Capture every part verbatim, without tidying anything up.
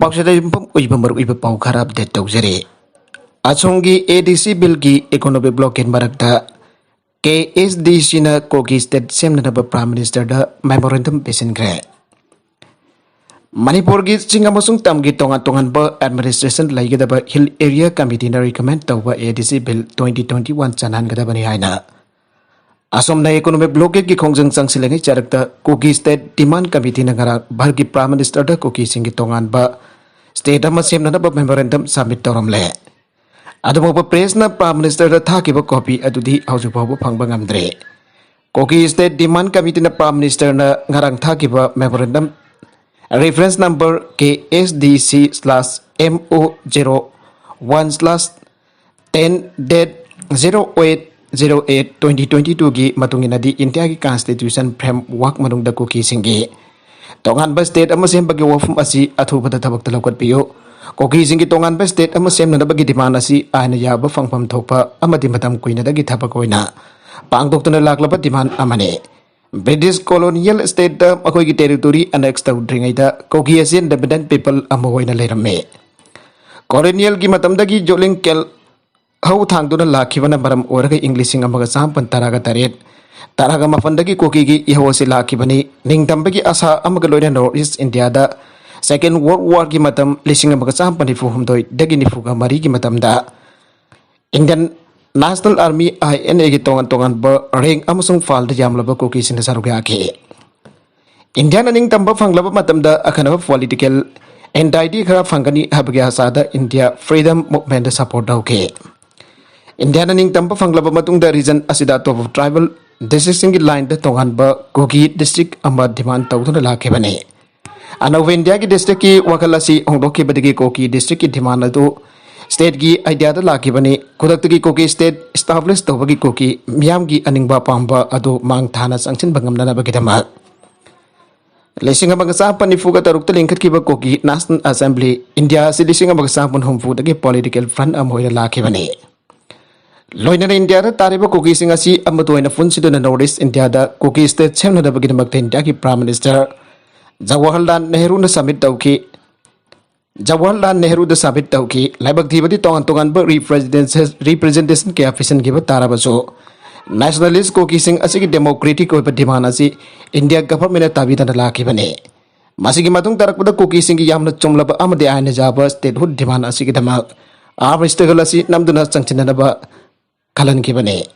ꯄꯥꯎꯁꯦꯗꯥꯏ ꯌꯨꯝꯐꯝ ꯑꯣꯏꯕ ꯃꯔꯨꯑꯣꯏꯕ ꯄꯥꯎ ꯈꯔ ꯑꯞꯗꯦꯠ ꯇꯧꯖꯔꯤ꯫ ꯑꯁꯣꯝꯒꯤ ADC ꯕꯤꯜꯒꯤ ꯏꯀꯣꯅꯣꯃꯤꯛ ꯕ꯭ꯂꯣꯀꯦꯠ ꯃꯔꯛꯇ KSDCꯅ ꯀꯨꯀꯤ ꯁ꯭ꯇꯦꯠ ꯁꯦꯝꯅꯅꯕ ꯄ꯭ꯔꯥꯏꯝ ꯃꯤꯅꯤꯁꯇꯔꯗ ꯃꯦꯃꯣꯔꯦꯟꯗꯝ ꯄꯤꯁꯤꯟꯈ꯭ꯔꯦ꯫ ꯃꯅꯤꯄꯨꯔꯒꯤ ꯆꯤꯡ ꯑꯃꯁꯨꯡ ꯇꯝꯒꯤ ꯇꯣꯉꯥꯟ ꯇꯣꯉꯥꯟꯕ ꯑꯦꯗꯃꯤꯅꯤꯁꯇ꯭ꯔꯦꯁꯟ ꯂꯩꯒꯗꯕ ꯍꯤꯜ ꯑꯦꯔꯤꯌꯥ ꯀꯃꯤꯇꯤꯅ ꯔꯤꯀꯃꯦꯟ ꯇꯧꯕ ADC bill twenty twenty one ꯆꯟꯍꯟꯒꯗꯕꯅꯤ ꯍꯥꯏꯅ ꯑꯁꯣꯝꯅ ꯏꯀꯣꯅꯣꯃꯤꯛ ꯕ꯭ꯂꯣꯀꯦꯠꯀꯤ ꯈꯣꯡꯖꯪ ꯆꯪꯁꯤꯜꯂꯤꯉꯩ ꯆꯔꯛꯇ ꯀꯨꯀꯤ ꯁ꯭ꯇꯦꯠ ꯗꯤꯃꯥꯟ ꯀꯃꯤꯇꯤꯅ ꯉꯔꯥꯡ ꯚꯥꯔꯠꯀꯤ ꯄ꯭ꯔꯥꯏꯝ ꯃꯤꯅꯤꯁꯇꯔꯗ ꯀꯨꯀꯤꯁꯤꯡꯒꯤ ꯇꯣꯉꯥꯟꯕ ꯁ꯭ꯇꯦꯠ ꯑꯃ ꯁꯦꯝꯅꯅꯕ ꯃꯦꯃꯣꯔꯦꯟꯗꯝ ꯁꯕꯃꯤꯠ ꯇꯧꯔꯝꯂꯦ꯫ ꯑꯗꯨꯐꯥꯎꯕ ꯄ꯭ꯔꯦꯁꯅ ꯄ꯭ꯔꯥꯏꯝ ꯃꯤꯅꯤꯁꯇꯔꯗ ꯊꯥꯈꯤꯕ ꯀꯣꯄꯤ ꯑꯗꯨꯗꯤ ꯍꯧꯖꯤꯛ ꯐꯥꯎꯕ ꯐꯪꯕ ꯉꯝꯗ꯭ꯔꯤ꯫ ꯀꯨꯀꯤ ꯁ꯭ꯇꯦꯠ ꯗꯤꯃꯥꯟ ꯀꯃꯤꯇꯤꯅ ꯄ꯭ꯔꯥꯏꯝ ꯃꯤꯅꯤꯁꯇꯔꯅ ꯉꯔꯥꯡ ꯊꯥꯈꯤꯕ memorandum reference number KSDC slash MO zero one slash ten date zero eight zero eight twenty twenty twoꯒꯤ ꯃꯇꯨꯡ ꯏꯟꯅꯗꯤ ꯏꯟꯗꯤꯌꯥꯒꯤ ꯀꯟꯁꯇꯤꯇ꯭ꯌꯨꯁꯟ ꯐ꯭ꯔꯦꯝꯋꯥꯔꯛ ꯃꯅꯨꯡꯗ ꯀꯨꯀꯤꯁꯤꯡꯒꯤ ꯇꯣꯉꯥꯟꯕ ꯁ꯭ꯇꯦꯠ ꯑꯃ ꯁꯦꯝꯕꯒꯤ ꯋꯥꯐꯝ ꯑꯁꯤ ꯑꯊꯨꯕꯗ ꯊꯕꯛꯇ ꯂꯧꯈꯠꯄꯤꯌꯨ꯫ ꯀꯨꯀꯤꯁꯤꯡꯒꯤ ꯇꯣꯉꯥꯟꯕ ꯁ꯭ꯇꯦꯠ ꯑꯃ ꯁꯦꯝꯅꯅꯕꯒꯤ ꯗꯤꯃꯥꯟ ꯑꯁꯤ ꯑꯥꯏꯟꯅ ꯌꯥꯕ ꯐꯪꯐꯝ ꯊꯣꯛꯄ ꯑꯃꯗꯤ ꯃꯇꯝ ꯀꯨꯏꯅꯗꯒꯤ ꯊꯕꯛ ꯑꯣꯏꯅ ꯄꯥꯡꯊꯣꯛꯇꯨꯅ ꯂꯥꯛꯂꯕ ꯗꯤꯃꯥꯟ ꯑꯃꯅꯤ꯫ ꯕ꯭ꯔꯤꯇꯤꯁ ꯀꯣꯂꯣꯅꯤꯌꯦꯜ ꯁ꯭ꯇꯦꯠꯇ ꯃꯈꯣꯏꯒꯤ ꯇꯦꯔꯤꯇꯣꯔꯤ ꯑꯦꯅꯦꯛꯁ ꯇꯧꯗ꯭ꯔꯤꯉꯩꯗ ꯀꯨꯀꯤ ꯑꯁꯤ ꯏꯟꯗꯤꯄꯦꯟꯗꯦꯟ ꯄꯤꯄꯜ ꯑꯃ ꯑꯣꯏꯅ ꯂꯩꯔꯝꯃꯤ꯫ ꯀꯣꯂꯣꯅꯤꯌꯦꯜꯒꯤ ꯃꯇꯝꯗꯒꯤ ꯖꯣꯂꯤꯡ ꯀꯦꯜ ꯍꯧ ꯊꯥꯡꯗꯨꯅ ꯂꯥꯛꯈꯤꯕꯅ ꯃꯔꯝ ꯑꯣꯏꯔꯒ ꯏꯪ ꯂꯤꯁꯤꯡ ꯑꯃꯒ ꯆꯥꯃꯥꯄꯟ ꯇꯔꯥꯒ ꯇꯔꯦꯠ, ꯇꯔꯥꯒ ꯃꯥꯄꯟꯗꯒꯤ ꯀꯨꯀꯤꯒꯤ ꯏꯍꯧ ꯑꯁꯤ ꯂꯥꯛꯈꯤꯕꯅꯤ꯫ ꯅꯤꯡꯇꯝꯕꯒꯤ ꯑꯁꯥ ꯑꯃꯒ ꯂꯣꯏꯅꯅ ꯅꯣꯔꯠ ꯏꯁ ꯏꯟꯗꯤꯌꯥꯗ ꯁꯦꯀꯦꯟ ꯋꯥꯔꯜ ꯋꯥꯔꯒꯤ ꯃꯇꯝ ꯂꯤꯁꯤꯡ ꯑꯃꯒ ꯆꯥꯃꯥꯄꯟ ꯅꯤꯐꯨ ꯍꯨꯝꯗꯣꯏꯗꯒꯤ ꯅꯤꯐꯨꯒ ꯃꯔꯤꯒꯤ ꯃꯇꯝꯗ ꯏꯟꯗꯤꯌꯟ ꯅꯦꯁꯅꯦꯜ ꯑꯥꯔꯃꯤ, INAꯒꯤ ꯇꯣꯉꯥꯟ ꯇꯣꯉꯥꯟꯕ ꯔꯦꯡ ꯑꯃꯁꯨꯡ ꯐꯥꯜꯗ ꯌꯥꯝꯂꯕ ꯀꯨꯀꯤꯁꯤꯡꯅ ꯁꯔꯨꯛ ꯌꯥꯈꯤ꯫ ꯏꯟꯗꯤꯌꯥꯅ ꯅꯤꯡꯇꯝꯕ ꯐꯪꯂꯕ ꯃꯇꯝꯗ ꯑꯈꯟꯅꯕ ꯄꯣꯂꯤꯇꯤꯀꯦꯜ ꯑꯦꯟꯇꯥꯏꯇꯤ ꯈꯔ ꯐꯪꯒꯅꯤ ꯍꯥꯏꯕꯒꯤ ꯑꯁꯥꯗ ꯏꯟꯗꯤꯌꯥ ꯐ꯭ꯔꯤꯗꯝ ꯃꯨꯚꯃꯦꯟꯗ ꯁꯄꯣꯔꯠ ꯇꯧꯈꯤ꯫ ꯏꯟꯗꯤꯌꯥꯅ ꯅꯤꯡꯇꯝꯕ ꯐꯪꯂꯕ ꯃꯇꯨꯡꯗ ꯔꯤꯖꯟ ꯑꯁꯤꯗ ꯑꯇꯣꯞꯄ ꯇ꯭ꯔꯥꯏꯕꯦꯜ ꯗꯤꯁꯇ꯭ꯔꯤꯛꯁꯤꯡꯒꯤ ꯂꯥꯏꯟꯗ ꯇꯣꯉꯥꯟꯕ ꯀꯨꯀꯤ ꯗꯤꯁꯇ꯭ꯔꯤꯛ ꯑꯃ ꯗꯤꯃꯥꯟ ꯇꯧꯗꯨꯅ ꯂꯥꯛꯈꯤꯕꯅꯤ꯫ ꯑꯅꯧꯕ ꯏꯟꯗꯤꯌꯥꯒꯤ ꯗꯤꯁꯇ꯭ꯔꯤꯛꯀꯤ ꯋꯥꯈꯜ ꯑꯁꯤ ꯍꯣꯡꯗꯣꯛꯈꯤꯕꯗꯒꯤ ꯀꯨꯀꯤ ꯗꯤꯁꯇ꯭ꯔꯤꯛꯀꯤ ꯗꯤꯃꯥꯟ ꯑꯗꯨ ꯁ꯭ꯇꯦꯠꯀꯤ ꯑꯥꯏꯗꯤꯌꯥꯗ ꯂꯥꯛꯈꯤꯕꯅꯤ꯫ ꯈꯨꯗꯛꯇꯒꯤ ꯀꯨꯀꯤ ꯁ꯭ꯇꯦꯠ ꯏꯁꯇꯥꯕ꯭ꯂꯤꯁ ꯇꯧꯕꯒꯤ ꯀꯨꯀꯤ ꯃꯤꯌꯥꯝꯒꯤ ꯑꯅꯤꯡꯕ ꯑꯄꯥꯝꯕ ꯑꯗꯨ ꯃꯥꯡ ꯊꯥꯅ ꯆꯪꯁꯤꯟꯕ ꯉꯝꯅꯅꯕꯒꯤꯗꯃꯛ ꯂꯤꯁꯤꯡ ꯑꯃꯒ ꯆꯥꯃꯥꯄꯟ ꯅꯤꯐꯨꯒ ꯇꯔꯨꯛꯇ ꯂꯤꯡꯈꯠꯈꯤꯕ ꯀꯨꯀꯤ ꯅꯦꯁꯅꯦꯜ ꯑꯦꯁꯦꯝꯕ꯭ꯂꯤ ꯏꯟꯗꯤꯌꯥ ꯑꯁꯤ ꯂꯤꯁꯤꯡ ꯑꯃꯒ ꯆꯥꯃꯥꯄꯟ ꯍꯨꯝꯐꯨꯗꯒꯤ ꯄꯣꯂꯤꯇꯤꯀꯦꯜ ꯐ꯭ꯔꯟꯠ ꯑꯃ ꯑꯣꯏꯅ ꯂꯥꯛꯈꯤꯕꯅꯤ꯫ ꯂꯣꯏꯅꯅ ꯏꯟꯗꯤꯌꯥꯗ ꯇꯥꯔꯤꯕ ꯀꯨꯀꯤꯁꯤꯡ ꯑꯁꯤ ꯑꯃꯠꯇ ꯑꯣꯏꯅ ꯄꯨꯟꯁꯤꯗꯨꯅ ꯅꯣꯔꯠ ꯏꯁ ꯏꯟꯗꯤꯌꯥꯗ ꯀꯨꯀꯤ ꯁ꯭ꯇꯦꯠ ꯁꯦꯝꯅꯅꯕꯒꯤꯗꯃꯛꯇ ꯏꯟꯗꯤꯌꯥꯒꯤ ꯄ꯭ꯔꯥꯏꯝ ꯃꯤꯅꯤꯁꯇꯔ ꯖꯋꯥꯍꯔꯂꯥꯜ ꯅꯦꯍꯔꯨꯅ ꯁꯕꯃꯤꯠ ꯇꯧꯈꯤ꯫ ꯖꯋꯥꯍꯔꯂꯥꯜ ꯅꯦꯍꯔꯨꯗ ꯁꯥꯕꯤꯠ ꯇꯧꯈꯤ꯫ ꯂꯥꯏꯕꯛ ꯊꯤꯕꯗꯤ ꯇꯣꯉꯥꯟ ꯇꯣꯉꯥꯟꯕ representation representation ꯀꯌꯥ ꯄꯤꯁꯤꯟꯈꯤꯕ ꯇꯥꯔꯕꯁꯨ, nationalist ꯀꯨꯀꯤꯁꯤꯡ ꯑꯁꯤꯒꯤ democratic ꯑꯣꯏꯕ demand ꯑꯁꯤ India government ꯇꯥꯕꯤꯗꯅ ꯂꯥꯛꯈꯤꯕꯅꯤ꯫ ꯃꯁꯤꯒꯤ ꯃꯇꯨꯡ ꯇꯥꯔꯛꯄꯗ ꯀꯨꯀꯤꯁꯤꯡꯒꯤ ꯌꯥꯝꯅ ꯆꯨꯝꯂꯕ ꯑꯃꯗꯤ ꯑꯥꯏꯟꯅ ꯌꯥꯕ statehood demand ꯑꯁꯤꯒꯤꯗꯃꯛ armed struggle ꯑꯁꯤ ꯅꯝꯗꯨꯅ ꯆꯪꯁꯤꯟꯅꯅꯕ ꯈꯜꯍꯟꯈꯤꯕꯅꯤ꯫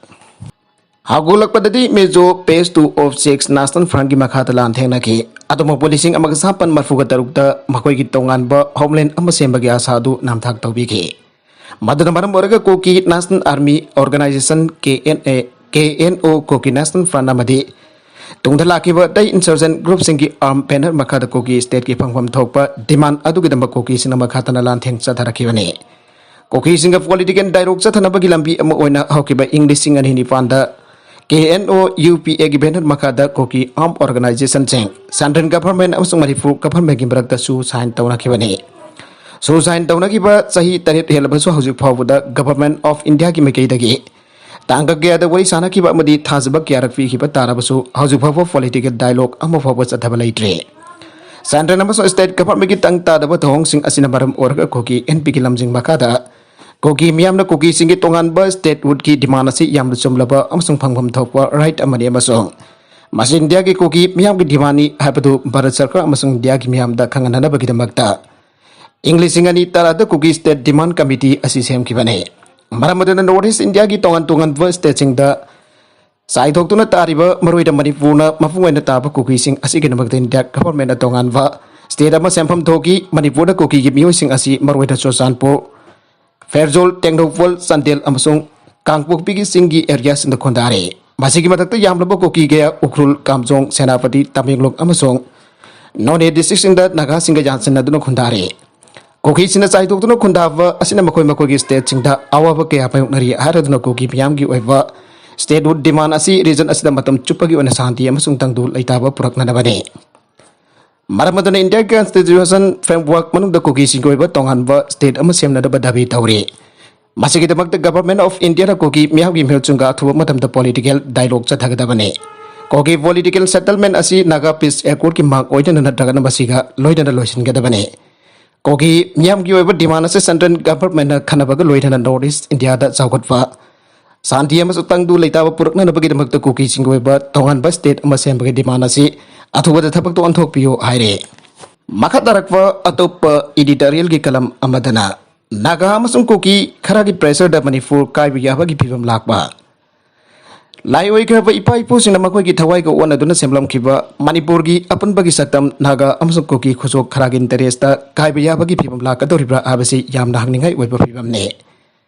ꯍꯧꯒꯠꯂꯛꯄꯗꯗꯤ Mizo Phase two of Six National Frontꯀꯤ ꯃꯈꯥꯗ ꯂꯥꯟꯊꯦꯡꯅꯈꯤ꯫ ꯑꯗꯨꯃꯛꯄꯨ ꯂꯤꯁꯤꯡ ꯑꯃꯒ ꯆꯥꯃꯥꯄꯟ ꯃꯔꯤꯐꯨꯒ ꯇꯔꯨꯛꯇ ꯃꯈꯣꯏꯒꯤ ꯇꯣꯉꯥꯟꯕ homeland ꯑꯃ ꯁꯦꯝꯕꯒꯤ ꯑꯥꯁꯥ ꯑꯗꯨ ꯅꯝꯊꯥꯛ ꯇꯧꯕꯤꯈꯤ꯫ ꯃꯗꯨꯅ ꯃꯔꯝ ꯑꯣꯏꯔꯒ Kuki National Army Organization, K N A, K N O, Kuki National Front ꯑꯃꯗꯤ ꯇꯨꯡꯗ ꯂꯥꯛꯈꯤꯕ ꯑꯇꯩ insurgent groupꯁꯤꯡꯒꯤ arm banner ꯃꯈꯥꯗ ꯀꯨꯀꯤ stateꯀꯤ ꯐꯪꯐꯝ ꯊꯣꯛꯄ demand ꯑꯗꯨꯒꯤꯗꯃꯛ ꯀꯨꯀꯤꯁꯤꯡꯅ ꯃꯈꯥ ꯇꯥꯅ ꯂꯥꯟꯊꯦꯡ ꯆꯠꯊꯔꯛꯈꯤꯕꯅꯤ꯫ ꯀꯨꯀꯤꯁꯤꯡꯒ political dialogue ꯆꯠꯊꯅꯕꯒꯤ ꯂꯝꯕꯤ ꯑꯃ ꯑꯣꯏꯅ ꯍꯧꯈꯤꯕ ꯏꯪ ꯂꯤꯁꯤꯡ ꯑꯅꯤ ꯅꯤꯄꯥꯟꯗ K N O U P Aꯒꯤ banner ꯃꯈꯥꯗ ꯀꯨꯀꯤ armed organizationꯁꯤꯡ, central government ꯑꯃꯁꯨꯡ ꯃꯅꯤꯄꯨꯔ governmentꯀꯤ ꯃꯔꯛꯇꯁꯨ sign ꯇꯧꯅꯈꯤꯕꯅꯤ꯫ ꯁꯨ sign ꯇꯧꯅꯈꯤꯕ ꯆꯍꯤ ꯇꯔꯦꯠ ꯍꯦꯜꯂꯕꯁꯨ ꯍꯧꯖꯤꯛ ꯐꯥꯎꯕꯗ Government of Indiaꯒꯤ ꯃꯥꯏꯀꯩꯗꯒꯤ ꯇꯥꯡꯀꯛ ꯀꯌꯥꯗ ꯋꯥꯔꯤ ꯁꯥꯅꯈꯤꯕ ꯑꯃꯗꯤ ꯊꯥꯖꯕ ꯀꯌꯥꯔꯛ ꯄꯤꯈꯤꯕ ꯇꯥꯔꯕꯁꯨ ꯍꯧꯖꯤꯛ ꯐꯥꯎꯕ political dialogue ꯑꯃ ꯐꯥꯎꯕ ꯆꯠꯊꯕ ꯂꯩꯇ꯭ꯔꯤ꯫ Central ꯑꯃꯁꯨꯡ state governmentꯀꯤ ꯇꯪ ꯇꯥꯗꯕ ꯊꯧꯑꯣꯡꯁꯤꯡ ꯑꯁꯤꯅ ꯃꯔꯝ ꯑꯣꯏꯔꯒ ꯀꯨꯀꯤ N Pꯒꯤ ꯂꯝꯖꯤꯡ ꯃꯈꯥꯗ ꯀꯨꯀꯤ ꯃꯤꯌꯥꯝꯅ ꯀꯨꯀꯤꯁꯤꯡꯒꯤ ꯇꯣꯉꯥꯟꯕ statehoodꯀꯤ demand ꯑꯁꯤ ꯌꯥꯝꯅ ꯆꯨꯝꯂꯕ ꯑꯃꯁꯨꯡ ꯐꯪꯐꯝ ꯊꯣꯛꯄ right ꯑꯃꯅꯤ ꯑꯃꯁꯨꯡ ꯃꯁꯤ ꯏꯟꯗꯤꯌꯥꯒꯤ ꯀꯨꯀꯤ ꯃꯤꯌꯥꯝꯒꯤ demandꯅꯤ ꯍꯥꯏꯕꯗꯨ ꯚꯥꯔꯠ ꯁꯔꯀꯥꯔ ꯑꯃꯁꯨꯡ ꯏꯟꯗꯤꯌꯥꯒꯤ ꯃꯤꯌꯥꯝꯗ ꯈꯪꯍꯟꯅꯅꯕꯒꯤꯗꯃꯛꯇ ꯏꯪ ꯂꯤꯁꯤꯡ ꯑꯅꯤ ꯇꯔꯥꯗ Kuki State Demand Committee ꯑꯁꯤ ꯁꯦꯝꯈꯤꯕꯅꯤ꯫ ꯃꯔꯝ ꯑꯗꯨꯅ North East Indiaꯒꯤ ꯇꯣꯉꯥꯟ ꯇꯣꯉꯥꯟꯕ stateꯁꯤꯡꯗ ꯆꯥꯏꯊꯣꯛꯇꯨꯅ ꯇꯥꯔꯤꯕ ꯃꯔꯨꯑꯣꯏꯅ ꯃꯅꯤꯄꯨꯔꯅ ꯃꯄꯨꯡ ꯑꯣꯏꯅ ꯇꯥꯕ ꯀꯨꯀꯤꯁꯤꯡ ꯑꯁꯤꯒꯤꯗꯃꯛꯇ ꯏꯟꯗꯤꯌꯥ governmentꯅ ꯇꯣꯉꯥꯟꯕ state ꯑꯃ ꯁꯦꯝꯐꯝ ꯊꯣꯛꯈꯤ꯫ ꯃꯅꯤꯄꯨꯔꯗ ꯀꯨꯀꯤꯒꯤ ꯃꯤꯑꯣꯏꯁꯤꯡ ꯑꯁꯤ ꯃꯔꯨꯑꯣꯏꯅ ꯆꯨꯔꯆꯥꯟꯄꯨꯔ, ꯐꯦꯔꯖꯣꯜ, ꯇꯦꯡꯅꯧꯄꯜ, ꯆꯥꯟꯗꯦꯜ ꯑꯃꯁꯨꯡ ꯀꯥꯡꯄꯣꯛꯄꯤꯒꯤ ꯆꯤꯡꯒꯤ areaꯁꯤꯡꯗ ꯈꯨꯟꯗꯥꯔꯦ꯫ ꯃꯁꯤꯒꯤ ꯃꯊꯛꯇ ꯌꯥꯝꯂꯕ ꯀꯨꯀꯤ ꯀꯌꯥ ꯎꯈ꯭ꯔꯨꯜ, ꯀꯥꯝꯖꯣꯡ, ꯁꯦꯅꯥꯄꯇꯤ, ꯇꯃꯦꯡꯂꯣꯡ ꯑꯃꯁꯨꯡ ꯅꯣꯅꯦ districtꯁꯤꯡꯗ ꯅꯥꯒꯥꯁꯤꯡꯒ ꯌꯥꯟꯁꯤꯟꯅꯗꯨꯅ ꯈꯨꯟꯗꯥꯔꯦ꯫ ꯀꯨꯀꯤꯁꯤꯡꯅ ꯆꯥꯏꯊꯣꯛꯇꯨꯅ ꯈꯨꯟꯗꯥꯕ ꯑꯁꯤꯅ ꯃꯈꯣꯏ ꯃꯈꯣꯏꯒꯤ stateꯁꯤꯡꯗ ꯑꯋꯥꯕ ꯀꯌꯥ ꯃꯥꯌꯣꯛꯅꯔꯤ ꯍꯥꯏꯔꯗꯨꯅ ꯀꯨꯀꯤ ꯃꯤꯌꯥꯝꯒꯤ ꯑꯣꯏꯕ statehood demand ꯑꯁꯤ region ꯑꯁꯤꯗ ꯃꯇꯝ ꯆꯨꯞꯄꯒꯤ ꯑꯣꯏꯅ ꯁꯥꯟꯇꯤ ꯑꯃꯁꯨꯡ ꯇꯪꯗꯨ ꯂꯩꯇꯥꯕ ꯄꯨꯔꯛꯅꯅꯕꯅꯤ꯫ ꯃꯔꯝ ꯑꯗꯨꯅ India Constitution framework ꯃꯅꯨꯡꯗ ꯀꯨꯀꯤꯁꯤꯡꯒꯤ ꯑꯣꯏꯕ ꯇꯣꯉꯥꯟꯕ state ꯑꯃ ꯁꯦꯝꯅꯅꯕ ꯗꯥꯕꯤ ꯇꯧꯔꯤ꯫ ꯃꯁꯤꯒꯤꯗꯃꯛꯇ Government of Indiaꯅ ꯀꯨꯀꯤ ꯃꯤꯌꯥꯝꯒꯤ ꯃꯤꯍꯨꯠꯁꯤꯡꯒ ꯑꯊꯨꯕ ꯃꯇꯝꯗ political dialogue ꯆꯠꯊꯒꯗꯕꯅꯤ꯫ ꯀꯨꯀꯤ political settlement ꯑꯁꯤ Naga Peace Accordꯀꯤ ꯃꯥꯡ ꯑꯣꯏꯗꯅ ꯅꯠꯇ꯭ꯔꯒꯅ ꯃꯁꯤꯒ ꯂꯣꯏꯅꯅ ꯂꯣꯏꯁꯤꯟꯒꯗꯕꯅꯤ꯫ ꯀꯨꯀꯤ ꯃꯤꯌꯥꯝꯒꯤ ꯑꯣꯏꯕ ꯗꯤꯃꯥꯟ ꯑꯁꯤ ꯁꯦꯟꯇ꯭ꯔꯦꯜ ꯒꯚꯔꯟꯃꯦꯟꯠꯅ ꯈꯟꯅꯕꯒ ꯂꯣꯏꯅꯅ ꯅꯣꯔꯠ ꯏꯁ꯭ꯠ ꯏꯟꯗꯤꯌꯥꯗ ꯆꯥꯎꯈꯠꯄ, ꯁꯥꯟꯇꯤ ꯑꯃꯁꯨꯡ ꯇꯪꯗꯨ ꯂꯩꯇꯥꯕ ꯄꯨꯔꯛꯅꯅꯕꯒꯤꯗꯃꯛꯇ ꯀꯨꯀꯤꯁꯤꯡꯒꯤ ꯑꯣꯏꯕ ꯇꯣꯉꯥꯟꯕ ꯁ꯭ꯇꯦꯠ ꯑꯃ ꯁꯦꯝꯕꯒꯤ ꯗꯤꯃꯥꯟ ꯑꯁꯤ ꯑꯊꯨꯕꯗ ꯊꯕꯛꯇ ꯑꯣꯟꯊꯣꯛꯄꯤꯌꯨ ꯍꯥꯏꯔꯦ꯫ ꯃꯈꯥ ꯇꯥꯔꯛꯄ ꯑꯇꯣꯞꯄ ꯏꯗꯤꯇꯣꯔꯤꯌꯦꯜꯒꯤ ꯀꯂꯝ ꯑꯃꯗꯅ, ꯅꯥꯒꯥ ꯑꯃꯁꯨꯡ ꯀꯨꯀꯤ ꯈꯔꯒꯤ ꯄ꯭ꯔꯦꯁꯔꯗ ꯃꯅꯤꯄꯨꯔ ꯀꯥꯏꯕ ꯌꯥꯕꯒꯤ ꯐꯤꯕꯝ ꯂꯥꯛꯄ꯫ ꯂꯥꯏ ꯑꯣꯏꯈ꯭ꯔꯕ ꯏꯄꯥ ꯏꯄꯨꯁꯤꯡꯅ ꯃꯈꯣꯏꯒꯤ ꯊꯋꯥꯏꯒ ꯑꯣꯟꯅꯗꯨꯅ ꯁꯦꯝꯂꯝꯈꯤꯕ ꯃꯅꯤꯄꯨꯔꯒꯤ ꯑꯄꯨꯟꯕꯒꯤ ꯁꯛꯇꯝ ꯅꯥꯒꯥ ꯑꯃꯁꯨꯡ ꯀꯨꯀꯤ ꯈꯨꯠꯁꯨ ꯈꯔꯒꯤ ꯏꯟꯇꯔꯦꯁꯇ ꯀꯥꯏꯕ ꯌꯥꯕꯒꯤ ꯐꯤꯕꯝ ꯂꯥꯛꯀꯗꯧꯔꯤꯕ꯭ꯔꯥ ꯍꯥꯏꯕꯁꯤ ꯌꯥꯝꯅ ꯍꯪꯅꯤꯡꯉꯥꯏ ꯑꯣꯏꯕ ꯐꯤꯕꯝꯅꯤ꯫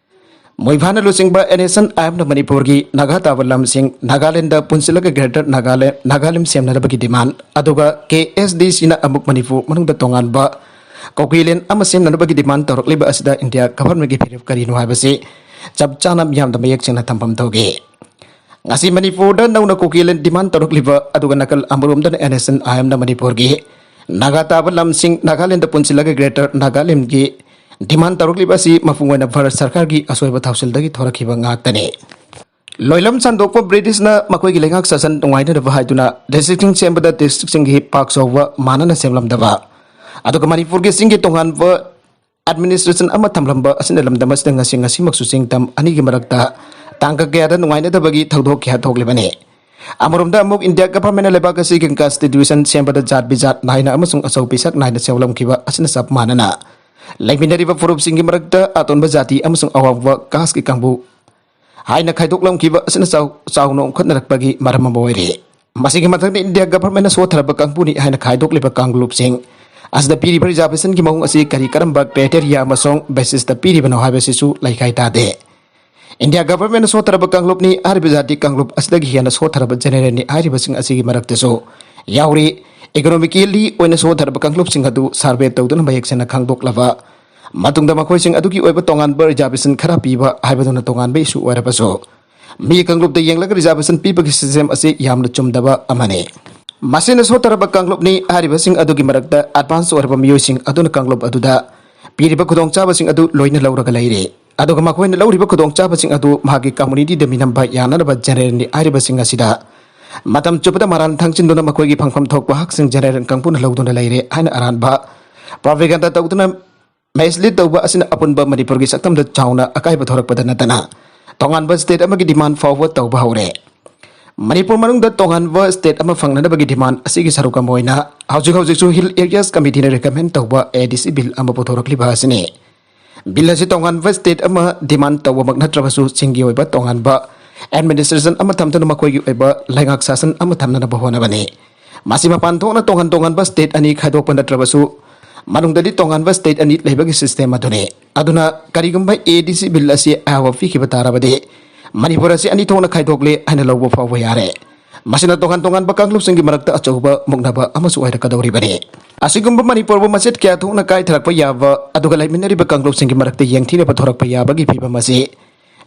ꯃꯣꯏꯚꯥꯅ ꯂꯨꯆꯤꯡꯕ ꯑꯦꯟ ꯑꯦꯁ ꯑꯦꯟ ꯑꯥꯏ ꯑꯦꯝꯅ ꯃꯅꯤꯄꯨꯔꯒꯤ ꯅꯥꯒꯥ ꯇꯥꯕ ꯂꯝꯁꯤꯡ ꯅꯥꯒꯥꯂꯦꯟꯗ ꯄꯨꯟꯁꯤꯜꯂꯒ ꯒ꯭ꯔꯦꯇꯔ ꯅꯥꯒꯥꯂꯦꯟ, ꯅꯥꯒꯥꯂꯦꯟ ꯁꯦꯝꯅꯅꯕꯒꯤ ꯗꯤꯃꯥꯟ, ꯑꯗꯨꯒ ꯀꯦ ꯑꯦꯁ ꯗꯤ ꯁꯤꯅ ꯑꯃꯨꯛ ꯃꯅꯤꯄꯨꯔ ꯃꯅꯨꯡꯗ ꯇꯣꯉꯥꯟꯕ ꯀꯨꯀꯤꯂꯦꯟ ꯑꯃ ꯁꯦꯝꯅꯅꯕꯒꯤ ꯗꯤꯃꯥꯟ ꯇꯧꯔꯛꯂꯤꯕ ꯑꯁꯤꯗ ꯏꯟꯗꯤꯌꯥ ꯒꯚꯔꯟꯃꯦꯟꯠꯀꯤ ꯐꯤꯔꯦꯞ ꯀꯔꯤꯅꯣ ꯍꯥꯏꯕꯁꯤ ꯆꯞ ꯆꯥꯅ ꯃꯤꯌꯥꯝꯗ ꯃꯌꯦꯛ ꯁꯦꯡꯅ ꯊꯝꯐꯝ ꯊꯣꯛꯏ꯫ ꯉꯁꯤ ꯃꯅꯤꯄꯨꯔꯗ ꯅꯧꯅ ꯀꯨꯀꯤꯂꯦꯟ ꯗꯤꯃꯥꯟ ꯇꯧꯔꯛꯂꯤꯕ, ꯑꯗꯨꯒ ꯅꯥꯀꯜ ꯑꯃꯔꯣꯝꯗꯅ ꯑꯦꯟ ꯑꯦꯁ ꯑꯦꯟ ꯑꯥꯏ ꯑꯦꯝꯅ ꯃꯅꯤꯄꯨꯔꯒꯤ ꯅꯥꯒꯥ ꯇꯥꯕ ꯂꯝꯁꯤꯡ ꯅꯥꯒꯥꯂꯦꯟꯗ ꯄꯨꯟꯁꯤꯜꯂꯒ ꯒ꯭ꯔꯦꯇꯔ ꯅꯥꯒꯥꯂꯦꯟꯒꯤ ꯗꯤꯃꯥꯟ ꯇꯧꯔꯛꯂꯤꯕ ꯑꯁꯤ ꯃꯄꯨꯡ ꯑꯣꯏꯅ ꯚꯥꯔꯠ ꯁꯔꯀꯥꯔꯒꯤ ꯑꯁꯣꯏꯕ ꯊꯧꯁꯤꯜꯗꯒꯤ ꯊꯣꯔꯛꯈꯤꯕ ꯉꯥꯛꯇꯅꯤ꯫ ꯂꯣꯏꯂꯝ ꯁꯟꯗꯣꯛꯄ ꯕ꯭ꯔꯤꯇꯤꯁꯅ ꯃꯈꯣꯏꯒꯤ ꯂꯩꯉꯥꯛ ꯁꯥꯁꯟ ꯅꯨꯡꯉꯥꯏꯅꯅꯕ ꯍꯥꯏꯗꯨꯅ ꯗꯤꯁꯇ꯭ꯔꯤꯛꯁꯤꯡ ꯁꯦꯝꯕꯗ ꯗꯤꯁꯇ꯭ꯔꯤꯛꯁꯤꯡꯒꯤ ꯄꯥꯛ ꯆꯥꯎꯕ ꯃꯥꯟꯅꯅ ꯁꯦꯝꯂꯝꯗꯕ, ꯑꯗꯨꯒ ꯃꯅꯤꯄꯨꯔꯒꯤ ꯆꯤꯡꯒꯤ ꯇꯣꯉꯥꯟꯕ ꯑꯦꯗꯃꯤꯅꯤꯁꯇ꯭ꯔꯦꯁꯟ ꯑꯃ ꯊꯝꯂꯝꯕ ꯑꯁꯤꯅ ꯂꯝꯗꯝ ꯑꯁꯤꯗ ꯉꯁꯤ, ꯉꯁꯤꯃꯛꯁꯨ ꯆꯤꯡ ꯇꯝ ꯑꯅꯤꯒꯤ ꯃꯔꯛꯇ ꯇꯥꯡꯀꯛ ꯀꯌꯥꯗ ꯅꯨꯡꯉꯥꯏꯅꯗꯕꯒꯤ ꯊꯧꯗꯣꯛ ꯀꯌꯥ ꯊꯣꯛꯂꯤꯕꯅꯤ꯫ ꯑꯃꯔꯣꯝꯗ ꯑꯃꯨꯛ ꯏꯟꯗꯤꯌꯥ ꯒꯚꯔꯟꯃꯦꯟꯠꯅ ꯂꯩꯕꯥꯛ ꯑꯁꯤꯒꯤ ꯀꯟꯁꯇꯤꯇ꯭ꯌꯨꯁꯟ ꯁꯦꯝꯕꯗ ꯖꯥꯠ ꯕꯤꯖꯥꯠ ꯅꯥꯏꯅ ꯑꯃꯁꯨꯡ ꯑꯆꯧ ꯄꯤꯁꯛ ꯅꯥꯏꯅ ꯁꯦꯝꯂꯝꯈꯤꯕ ꯑꯁꯤꯅ ꯆꯞ ꯃꯥꯟꯅꯅ ꯂꯩꯃꯤꯟꯅꯔꯤꯕ ꯐꯨꯔꯨꯞꯁꯤꯡꯒꯤ ꯃꯔꯛꯇ ꯑꯇꯣꯟꯕ ꯖꯥꯇꯤ ꯑꯃꯁꯨꯡ ꯑꯋꯥꯡꯕ ꯀꯥꯁꯀꯤ ꯀꯥꯡꯕꯨ ꯍꯥꯏꯅ ꯈꯥꯏꯗꯣꯛꯂꯝꯈꯤꯕ ꯑꯁꯤꯅ ꯆꯥꯎ-, ꯆꯥꯎꯅ ꯎꯪꯈꯠꯅꯔꯛꯄꯒꯤ ꯃꯔꯝ ꯑꯃ ꯑꯣꯏꯔꯤ꯫ ꯃꯁꯤꯒꯤ ꯃꯊꯛꯇ ꯏꯟꯗꯤꯌꯥ ꯒꯚꯔꯟꯃꯦꯟꯠꯅ ꯁꯣꯠꯊꯔꯕ ꯀꯥꯡꯕꯨꯅꯤ ꯍꯥꯏꯅ ꯈꯥꯏꯗꯣꯛꯂꯤꯕ ꯀꯥꯡꯂꯨꯞꯁꯤꯡ ꯑꯁꯤꯗ ꯄꯤꯔꯤꯕ ꯔꯤꯖꯥꯔꯕꯦꯁꯟꯒꯤ ꯃꯑꯣꯡ ꯑꯁꯤ ꯀꯔꯤ ꯀꯔꯝꯕ ꯀ꯭ꯔꯥꯏꯇꯦꯔꯤꯌꯥ ꯑꯃꯁꯨꯡ ꯕꯦꯁꯤꯁꯇ ꯄꯤꯔꯤꯕꯅꯣ ꯍꯥꯏꯕꯁꯤꯁꯨ ꯂꯩꯈꯥꯏ ꯇꯥꯗꯦ꯫ ꯏꯟꯗꯤꯌꯥ ꯒꯚꯔꯟꯃꯦꯟꯠꯅ ꯁꯣꯠꯊꯔꯕ ꯀꯥꯡꯂꯨꯞꯅꯤ, ꯍꯥꯏꯔꯤꯕ ꯖꯥꯇꯤ ꯀꯥꯡꯂꯨꯞ ꯑꯁꯤꯗꯒꯤ ꯍꯦꯟꯅ ꯁꯣꯠꯊꯔꯕ ꯖꯦꯅꯦꯔꯦꯜꯅꯤ ꯍꯥꯏꯔꯤꯕꯁꯤꯡ ꯑꯁꯤꯒꯤ ꯃꯔꯛꯇꯁꯨ ꯌꯥꯎꯔꯤ꯫ ꯏꯀꯣꯅꯣꯃꯤꯀꯦꯜꯂꯤ ꯑꯣꯏꯅ ꯁꯣꯠꯊꯔꯕ ꯀꯥꯡꯂꯨꯞꯁꯤꯡ ꯑꯗꯨ ꯁꯔꯚꯦ ꯇꯧꯗꯨꯅ ꯃꯌꯦꯛ ꯁꯦꯡꯅ ꯈꯪꯗꯣꯛꯂꯕ ꯃꯇꯨꯡꯗ ꯃꯈꯣꯏꯁꯤꯡ ꯑꯗꯨꯒꯤ ꯑꯣꯏꯕ ꯇꯣꯉꯥꯟꯕ ꯔꯤꯖꯥꯔꯕꯦꯁꯟ ꯈꯔ ꯄꯤꯕ ꯍꯥꯏꯕꯗꯨꯅ ꯇꯣꯉꯥꯟꯕ ꯏꯁꯨ ꯑꯣꯏꯔꯕꯁꯨ, ꯃꯤ ꯀꯥꯡꯂꯨꯞꯇ ꯌꯦꯡꯂꯒ ꯔꯤꯖꯥꯔꯕꯦꯁꯟ ꯄꯤꯕꯒꯤ ꯁꯤꯁꯇꯦꯝ ꯑꯁꯤ ꯌꯥꯝꯅ ꯆꯨꯝꯗꯕ ꯑꯃꯅꯤ꯫ ꯃꯁꯤꯅ ꯁꯣꯠꯊꯔꯕ ꯀꯥꯡꯂꯨꯞꯅꯤ ꯍꯥꯏꯔꯤꯕꯁꯤꯡ ꯑꯗꯨꯒꯤ ꯃꯔꯛꯇ ꯑꯦꯗꯚꯥꯟꯁ ꯑꯣꯏꯔꯕ ꯃꯤꯑꯣꯏꯁꯤꯡ ꯑꯗꯨꯅ ꯀꯥꯡꯂꯨꯞ ꯑꯗꯨꯗ ꯄꯤꯔꯤꯕ ꯈꯨꯗꯣꯡꯆꯥꯕꯁꯤꯡ ꯑꯗꯨ ꯂꯣꯏꯅ ꯂꯧꯔꯒ ꯂꯩꯔꯦ꯫ ꯑꯗꯨꯒ ꯃꯈꯣꯏꯅ ꯂꯧꯔꯤꯕ ꯈꯨꯗꯣꯡꯆꯥꯕꯁꯤꯡ ꯑꯗꯨ ꯃꯍꯥꯛꯀꯤ ꯀꯝꯃꯨꯅꯤꯇꯤꯗ ꯃꯤꯅꯝꯕ ꯌꯥꯅꯅꯕ ꯖꯦꯅꯦꯔꯦꯜꯅꯤ ꯍꯥꯏꯔꯤꯕꯁꯤꯡ ꯑꯁꯤꯗ ꯃꯇꯝ ꯆꯨꯞꯄꯗ ꯃꯔꯥꯟ ꯊꯥꯡꯖꯤꯟꯗꯨꯅ ꯃꯈꯣꯏꯒꯤ ꯐꯪꯐꯝ ꯊꯣꯛꯄ ꯍꯛꯁꯤꯡ ꯖꯦꯅꯦꯔꯦꯜ ꯀꯥꯡꯕꯨꯅ ꯂꯧꯗꯨꯅ ꯂꯩꯔꯦ ꯍꯥꯏꯅ ꯑꯔꯥꯟꯕ ꯄ꯭ꯔꯣꯄꯦꯒꯦꯟꯗꯥ ꯇꯧꯗꯨꯅ ꯃꯤꯁꯂꯤꯗ ꯇꯧꯕ ꯑꯁꯤꯅ ꯑꯄꯨꯟꯕ ꯃꯅꯤꯄꯨꯔꯒꯤ ꯁꯛꯇꯝꯗ ꯆꯥꯎꯅ ꯑꯀꯥꯏꯕ ꯊꯣꯔꯛꯄꯗ ꯅꯠꯇꯅ ꯇꯣꯉꯥꯟꯕ ꯁ꯭ꯇꯦꯠ ꯑꯃꯒꯤ ꯗꯤꯃꯥꯟ ꯐꯥꯎꯕ ꯇꯧꯕ ꯍꯧꯔꯦ꯫ ꯃꯅꯤꯄꯨꯔ ꯃꯅꯨꯡꯗ ꯇꯣꯉꯥꯟꯕ ꯁ꯭ꯇꯦꯠ ꯑꯃ ꯐꯪꯅꯅꯕꯒꯤ ꯗꯤꯃꯥꯟ ꯑꯁꯤꯒꯤ ꯁꯔꯨꯛ ꯑꯃ ꯑꯣꯏꯅ ꯍꯧꯖꯤꯛ ꯍꯧꯖꯤꯛꯁꯨ ꯍꯤꯜ ꯑꯦꯔꯤꯌꯥꯁ ꯀꯃꯤꯇꯤꯅ ꯔꯤꯀꯃꯦꯟ ꯇꯧꯕ ꯑꯦ ꯗꯤ ꯁꯤ ꯕꯤꯜ ꯑꯃ ꯄꯨꯊꯣꯔꯛꯂꯤꯕ ꯑꯁꯤꯅꯤ꯫ ꯕꯤꯜ ꯑꯁꯤ ꯇꯣꯉꯥꯟꯕ ꯁ꯭ꯇꯦꯠ ꯑꯃ ꯗꯤꯃꯥꯟ ꯇꯧꯕꯃꯛ ꯅꯠꯇ꯭ꯔꯕꯁꯨ ꯆꯤꯡꯒꯤ ꯑꯣꯏꯕ ꯇꯣꯉꯥꯟꯕ ꯑꯦꯗꯃꯤꯅꯤꯁꯇ꯭ꯔꯦꯁꯟ ꯑꯃ ꯊꯝꯗꯨꯅ ꯃꯈꯣꯏꯒꯤ ꯑꯣꯏꯕ ꯂꯩꯉꯥꯛ ꯁꯥꯁꯟ ꯑꯃ ꯊꯝꯅꯅꯕ ꯍꯣꯠꯅꯕꯅꯤ꯫ ꯃꯁꯤ ꯃꯄꯥꯟ ꯊꯣꯛꯅ ꯇꯣꯉꯥꯟ ꯇꯣꯉꯥꯟꯕ ꯁ꯭ꯇꯦꯠ ꯑꯅꯤ ꯈꯥꯏꯗꯣꯛꯄ ꯅꯠꯇ꯭ꯔꯕꯁꯨ ꯃꯅꯨꯡꯗꯗꯤ ꯇꯣꯉꯥꯟꯕ ꯁ꯭ꯇꯦꯠ ꯑꯅꯤ ꯂꯩꯕꯒꯤ ꯁꯤꯁꯇꯦꯝ ꯑꯗꯨꯅꯤ꯫ ꯑꯗꯨꯅ ꯀꯔꯤꯒꯨꯝꯕ ꯑꯦ ꯗꯤ ꯁꯤ ꯕꯤꯜ ꯑꯁꯤ ꯑꯌꯥꯕ ꯄꯤꯈꯤꯕ ꯇꯥꯔꯕꯗꯤ ꯃꯅꯤꯄꯨꯔ ꯑꯁꯤ ꯑꯅꯤ ꯊꯣꯛꯅ ꯈꯥꯏꯗꯣꯛꯂꯦ ꯍꯥꯏꯅ ꯂꯧꯕ ꯐꯥꯎꯕ ꯌꯥꯔꯦ꯫ ꯃꯁꯤꯅ ꯇꯣꯉꯥꯟ ꯇꯣꯉꯥꯟꯕ ꯀꯥꯡꯂꯨꯞꯁꯤꯡꯒꯤ ꯃꯔꯛꯇ ꯑꯆꯧꯕ ꯃꯨꯛꯅꯕ ꯑꯃꯁꯨ ꯑꯣꯏꯔꯛꯀꯗꯧꯔꯤꯕꯅꯤ꯫ ꯑꯁꯤꯒꯨꯝꯕ ꯃꯅꯤꯄꯨꯔꯕꯨ ꯃꯆꯦꯠ ꯀꯌꯥ ꯊꯣꯛꯅ ꯀꯥꯏꯊꯔꯛꯄ ꯌꯥꯕ ꯑꯗꯨꯒ ꯂꯩꯃꯤꯟꯅꯔꯤꯕ ꯀꯥꯡꯂꯨꯞꯁꯤꯡꯒꯤ ꯃꯔꯛꯇ ꯌꯦꯡꯊꯤꯅꯕ ꯊꯣꯔꯛꯄ ꯌꯥꯕꯒꯤ ꯐꯤꯕꯝ ꯑꯁꯤ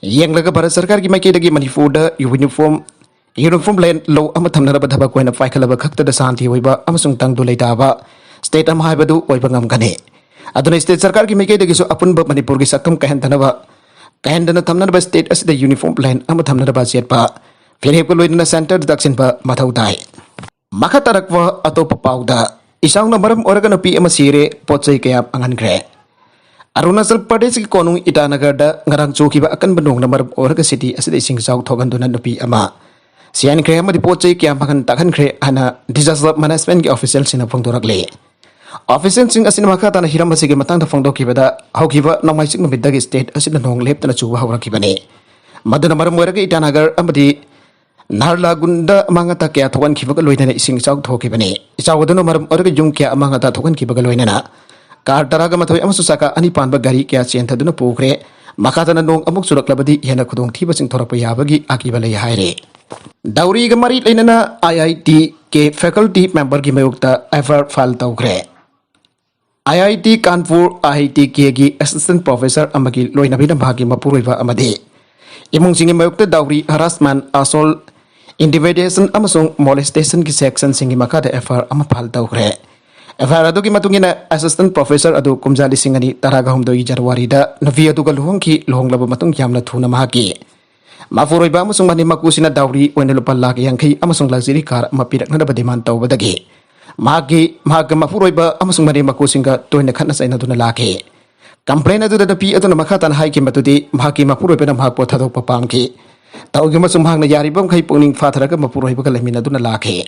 ꯌꯦꯡꯂꯒ ꯚꯥꯔꯠ ꯁꯔꯀꯥꯔꯒꯤ ꯃꯥꯏꯀꯩꯗꯒꯤ ꯃꯅꯤꯄꯨꯔꯗ ꯌꯨꯅꯤꯐꯣꯔꯝ ꯌꯨꯅꯤꯐꯣꯔꯝ ꯂꯦꯟ ꯂꯣ ꯑꯃ ꯊꯝꯅꯅꯕ ꯊꯕꯛ ꯑꯣꯏꯅ ꯄꯥꯏꯈꯠꯂꯕ ꯈꯛꯇꯗ ꯁꯥꯟꯇꯤ ꯑꯣꯏꯕ ꯑꯃꯁꯨꯡ ꯇꯪꯗꯨ ꯂꯩꯇꯥꯕ ꯁ꯭ꯇꯦꯠ ꯑꯃ ꯍꯥꯏꯕꯗꯨ ꯑꯣꯏꯕ ꯉꯝꯒꯅꯤ꯫ ꯑꯗꯨꯅ ꯁ꯭ꯇꯦꯠ ꯁꯔꯀꯥꯔꯒꯤ ꯃꯥꯏꯀꯩꯗꯒꯤꯁꯨ ꯑꯄꯨꯟꯕ ꯃꯅꯤꯄꯨꯔꯒꯤ ꯁꯛꯇꯝ ꯀꯥꯏꯍꯟꯗꯅꯕ, ꯀꯥꯏꯍꯟꯗꯅ ꯊꯝꯅꯅꯕ ꯁ꯭ꯇꯦꯠ ꯑꯁꯤꯗ ꯌꯨꯅꯤꯐꯣꯔꯝ ꯂꯦꯟ ꯑꯃ ꯊꯝꯅꯅꯕ ꯆꯦꯠꯄ ꯐꯤꯔꯦꯞꯀ ꯂꯣꯏꯅꯅ ꯁꯦꯟꯇꯔꯗ ꯇꯛꯁꯤꯟꯕ ꯃꯊꯧ ꯇꯥꯏ꯫ ꯃꯈꯥ ꯇꯥꯔꯛꯄ ꯑꯇꯣꯞꯄ ꯄꯥꯎꯗ, ꯏꯆꯥꯎꯅ ꯃꯔꯝ ꯑꯣꯏꯔꯒ ꯅꯨꯄꯤ ꯑꯃ ꯁꯤꯔꯦ, ꯄꯣꯠ ꯆꯩ ꯀꯌꯥ ꯃꯥꯡꯍꯟꯈ꯭ꯔꯦ꯫ ꯑꯔꯨꯅꯥꯆꯜ ꯄ꯭ꯔꯗꯦꯁꯀꯤ ꯀꯣꯅꯨꯡ ꯏꯇꯥꯅꯒꯔꯗ ꯉꯔꯥꯡ ꯆꯨꯈꯤꯕ ꯑꯀꯟꯕ ꯅꯣꯡꯅ ꯃꯔꯝ ꯑꯣꯏꯔꯒ ꯁꯤꯇꯤ ꯑꯁꯤꯗ ꯏꯁꯤꯡ ꯏꯆꯥꯎ ꯊꯣꯛꯍꯟꯗꯨꯅ ꯅꯨꯄꯤ ꯑꯃ ꯁꯤꯍꯟꯈ꯭ꯔꯦ ꯑꯃꯗꯤ ꯄꯣꯠ ꯆꯩ ꯀꯌꯥ ꯃꯥꯡꯍꯟ ꯇꯥꯛꯍꯟꯈ꯭ꯔꯦ ꯍꯥꯏꯅ disaster managementꯀꯤ officialꯁꯤꯡꯅ ꯐꯣꯡꯗꯣꯔꯛꯂꯤ꯫ Officialꯁꯤꯡ ꯑꯁꯤꯅ ꯃꯈꯥ ꯇꯥꯅ ꯍꯤꯔꯝ ꯑꯁꯤꯒꯤ ꯃꯇꯥꯡꯗ ꯐꯣꯡꯗꯣꯛꯈꯤꯕꯗ, ꯍꯧꯈꯤꯕ ꯅꯣꯡꯃꯥꯏꯖꯤꯡ ꯅꯨꯃꯤꯠꯇꯒꯤ ꯁ꯭ꯇꯦꯠ ꯑꯁꯤꯗ ꯅꯣꯡ ꯂꯦꯞꯇꯅ ꯆꯨꯕ ꯍꯧꯔꯛꯈꯤꯕꯅꯤ꯫ ꯃꯗꯨꯅ ꯃꯔꯝ ꯑꯣꯏꯔꯒ ꯏꯇꯥꯅꯒꯔ ꯑꯃꯗꯤ ꯅꯍꯥꯔꯂꯥꯒꯨꯟꯗ ꯑꯃꯥꯡ ꯑꯇꯥ ꯀꯌꯥ ꯊꯣꯛꯍꯟꯈꯤꯕꯒ ꯂꯣꯏꯅꯅ ꯏꯁꯤꯡ ꯏꯆꯥꯎ ꯊꯣꯛꯈꯤꯕꯅꯤ꯫ ꯏꯆꯥꯎ ꯑꯗꯨꯅ ꯃꯔꯝ ꯑꯣꯏꯔꯒ ꯌꯨꯝ ꯀꯌꯥ ꯑꯃꯥꯡ ꯑꯇꯥ ꯊꯣꯛꯍꯟꯈꯤꯕꯒ ꯂꯣꯏꯅꯅ ꯀꯥꯔ ꯇꯔꯥꯒ ꯃꯥꯊꯣꯏ ꯑꯃꯁꯨꯡ ꯆꯀꯥ ꯑꯅꯤ ꯄꯥꯟꯕ ꯒꯥꯔꯤ ꯀꯌꯥ ꯆꯦꯟꯊꯗꯨꯅ ꯄꯨꯈ꯭ꯔꯦ꯫ ꯃꯈꯥ ꯇꯥꯅ ꯅꯣꯡ ꯑꯃꯨꯛ ꯆꯨꯔꯛꯂꯕꯗꯤ ꯍꯦꯟꯅ ꯈꯨꯗꯣꯡꯊꯤꯕꯁꯤꯡ ꯊꯣꯔꯛꯄ ꯌꯥꯕꯒꯤ ꯑꯀꯤꯕ ꯂꯩ ꯍꯥꯏꯔꯤ꯫ ꯗꯥꯎꯔꯤꯒ ꯃꯔꯤ ꯂꯩꯅꯅ IITꯒꯤ faculty memberꯒꯤ ꯃꯥꯌꯣꯛꯇ FIR file ꯇꯧꯈ꯭ꯔꯦ꯫ IIT ꯀꯥꯟꯄꯨꯔ IITKꯒꯤ assistant professor ꯑꯃꯒꯤ ꯂꯣꯏꯅꯕꯤꯅ ꯃꯍꯥꯛꯀꯤ ꯃꯄꯨꯔꯣꯏꯕ ꯑꯃꯗꯤ ꯏꯃꯨꯡꯁꯤꯡꯒꯤ ꯃꯥꯌꯣꯛꯇ ꯗꯥꯎꯔꯤ, harassment, assault, intimidation ꯑꯃꯁꯨꯡ molestationꯒꯤ sectionꯁꯤꯡꯒꯤ ꯃꯈꯥꯗ FIR ꯑꯃ file ꯇꯧꯈ꯭ꯔꯦ꯫ FIR ꯑꯗꯨꯒꯤ ꯃꯇꯨꯡ ꯏꯟꯅ, assistant professor ꯑꯗꯨ ꯀꯨꯝꯖꯥ ꯂꯤꯁꯤꯡ ꯑꯅꯤ ꯇꯔꯥꯒ ꯍꯨꯝꯗꯣꯏꯒꯤ ꯖꯅꯋꯥꯔꯤꯗ ꯅꯨꯄꯤ ꯑꯗꯨꯒ ꯂꯨꯍꯣꯡꯈꯤ, ꯂꯨꯍꯣꯡꯂꯕ ꯃꯇꯨꯡ ꯌꯥꯝꯅ ꯊꯨꯅ ꯃꯍꯥꯛꯀꯤ ꯃꯄꯨꯔꯣꯏꯕ ꯑꯃꯁꯨꯡ ꯃꯅꯦꯝ ꯃꯀꯨꯁꯤꯅ ꯗꯥꯎꯔꯤ ꯑꯣꯏꯅ ꯂꯨꯄꯥ ꯂꯥꯈ ꯌꯥꯡꯈꯩ ꯑꯃꯁꯨꯡ luxury car ꯑꯃ ꯄꯤꯔꯛꯅꯅꯕ demand ꯇꯧꯕꯗꯒꯤ ꯃꯍꯥꯛꯀꯤ ꯃꯍꯥꯛꯀꯤ ꯃꯄꯨꯔꯣꯏꯕ ꯑꯃꯁꯨꯡ ꯃꯅꯦꯝ ꯃꯀꯨꯁꯤꯡꯒ ꯇꯣꯏꯅ ꯈꯠꯅ ꯆꯩꯅꯗꯨꯅ ꯂꯥꯛꯈꯤ꯫ ꯀꯝꯄ꯭ꯂꯦꯟ ꯑꯗꯨꯗ ꯅꯨꯄꯤ ꯑꯗꯨꯅ ꯃꯈꯥ ꯇꯥꯅ ꯍꯥꯏꯈꯤ ꯃꯗꯨꯗꯤ ꯃꯍꯥꯛꯀꯤ ꯃꯄꯨꯔꯣꯏꯕꯅ ꯃꯍꯥꯛꯄꯨ ꯊꯥꯗꯣꯛꯄ ꯄꯥꯝꯈꯤ꯫ ꯇꯧꯈꯤꯕ ꯑꯃꯁꯨꯡ ꯃꯍꯥꯛꯅ ꯌꯥꯔꯤꯕ ꯃꯈꯩ ꯄꯨꯛꯅꯤꯡ ꯐꯥꯊꯔꯒ ꯃꯄꯨꯔꯣꯏꯕꯒ ꯂꯩꯃꯤꯟꯅꯗꯨꯅ ꯂꯥꯛꯈꯤ꯫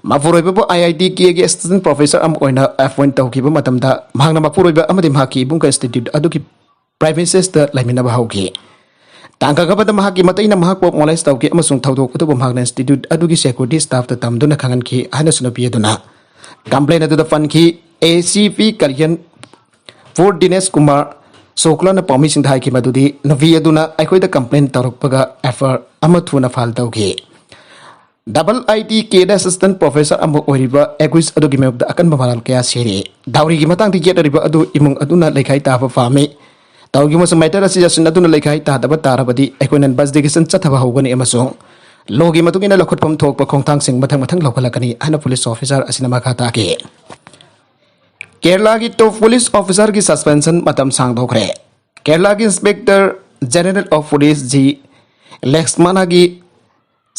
ꯃꯄꯨꯔꯣꯏꯕꯕꯨ ꯑꯥꯏ ꯑꯥꯏ ꯇꯤ ꯀꯦꯒꯤ ꯑꯦꯁꯤꯁꯇꯦꯟ ꯄ꯭ꯔꯣꯐꯦꯁꯔ ꯑꯃ ꯑꯣꯏꯅ ꯑꯦꯄꯣꯏꯟ ꯇꯧꯈꯤꯕ ꯃꯇꯝꯗ ꯃꯍꯥꯛꯅ ꯃꯄꯨꯔꯣꯏꯕ ꯑꯃꯗꯤ ꯃꯍꯥꯛꯀꯤ ꯏꯕꯨꯡꯒ ꯏꯟꯁꯇꯤꯇ꯭ꯌꯨꯠ ꯑꯗꯨꯒꯤ ꯄ꯭ꯔꯥꯏꯃꯦꯁꯤꯁꯇ ꯂꯩꯃꯤꯟꯅꯕ ꯍꯧꯈꯤ꯫ ꯇꯥꯡꯀꯛ ꯑꯃꯗ ꯃꯍꯥꯛꯀꯤ ꯃꯇꯩꯅ ꯃꯍꯥꯛꯄꯨ ꯃꯣꯂꯦꯁ ꯇꯧꯈꯤ ꯑꯃꯁꯨꯡ ꯊꯧꯗꯣꯛ ꯑꯗꯨꯕꯨ ꯃꯍꯥꯛꯅ ꯏꯟꯁꯇꯤꯇ꯭ꯌꯨꯠ ꯑꯗꯨꯒꯤ ꯁꯦꯀ꯭ꯌꯨꯔꯤꯇꯤ ꯁ꯭ꯇꯥꯐꯇ ꯇꯝꯗꯨꯅ ꯈꯪꯍꯟꯈꯤ ꯍꯥꯏꯅꯁꯨ ꯅꯨꯄꯤ ꯑꯗꯨꯅ ꯀꯝꯄ꯭ꯂꯦꯟ ꯑꯗꯨꯗ ꯄꯟꯈꯤ꯫ ꯑꯦ ꯁꯤ ꯄꯤ ꯀꯂꯤꯌꯟ ꯐꯣꯔ ꯗꯤꯅꯦꯁ ꯀꯨꯃꯥꯔ ꯁꯣꯀ꯭ꯂꯥꯅ ꯄꯥꯎꯃꯤꯁꯤꯡꯗ ꯍꯥꯏꯈꯤ ꯃꯗꯨꯗꯤ ꯅꯨꯄꯤ ꯑꯗꯨꯅ ꯑꯩꯈꯣꯏꯗ ꯀꯝꯄ꯭ꯂꯦꯟ ꯇꯧꯔꯛꯄꯒ ꯑꯦꯐ ꯑꯥꯏ ꯑꯥꯔ ꯑꯃ ꯊꯨꯅ ꯐꯥꯏꯜ ꯇꯧꯈꯤ꯫ ꯗꯕꯜ ꯑꯥꯏ ꯇꯤ ꯀꯦꯗ ꯑꯦꯁꯤꯁꯇꯦꯟ ꯄ꯭ꯔꯣꯐꯦꯁꯔ ꯑꯃ ꯑꯣꯏꯔꯤꯕ ꯑꯦꯒ꯭ꯋꯤꯁ ꯑꯗꯨꯒꯤ ꯃꯥꯌꯣꯛꯇ ꯑꯀꯟꯕ ꯃꯔꯥꯜ ꯀꯌꯥ ꯁꯤꯔꯤ꯫ ꯗꯥꯎꯔꯤꯒꯤ ꯃꯇꯥꯡꯗ ꯌꯦꯠꯅꯔꯤꯕ ꯑꯗꯨ ꯏꯃꯨꯡ ꯑꯗꯨꯅ ꯂꯩꯈꯥꯏ ꯇꯥꯕ ꯄꯥꯝꯃꯤ꯫ ꯇꯧꯈꯤꯕ ꯃꯦꯇꯔ ꯑꯁꯤ ꯌꯥꯁꯤꯟꯅꯗꯨꯅ ꯂꯩꯈꯥꯏ ꯇꯥꯗꯕ ꯇꯥꯔꯕꯗꯤ ꯑꯩꯈꯣꯏꯅ ꯏꯟꯚꯦꯁꯇꯤꯒꯦꯁꯟ ꯆꯠꯊꯕ ꯍꯧꯒꯅꯤ ꯑꯃꯁꯨꯡ ꯂꯣꯒꯤ ꯃꯇꯨꯡ ꯏꯟꯅ ꯂꯧꯈꯠꯐꯝ ꯊꯣꯛꯄ ꯈꯣꯡꯊꯥꯡꯁꯤꯡ ꯃꯊꯪ ꯃꯊꯪ ꯂꯧꯈꯠꯂꯛꯀꯅꯤ ꯍꯥꯏꯅ ꯄꯨꯂꯤꯁ ꯑꯣꯐꯤꯁꯥꯔ ꯑꯁꯤꯅ ꯃꯈꯥ ꯇꯥꯈꯤ꯫ ꯀꯦꯔꯂꯥꯒꯤ ꯇꯣꯞ ꯄꯨꯂꯤꯁ ꯑꯣꯐꯤꯁꯥꯔꯒꯤ ꯁꯁꯄꯦꯟꯁꯟ ꯃꯇꯝ ꯁꯥꯡꯗꯣꯛꯈ꯭ꯔꯦ꯫ ꯀꯦꯔꯂꯥꯒꯤ inspector general of police G ꯂꯦꯛꯁꯃꯥꯅꯥꯒꯤ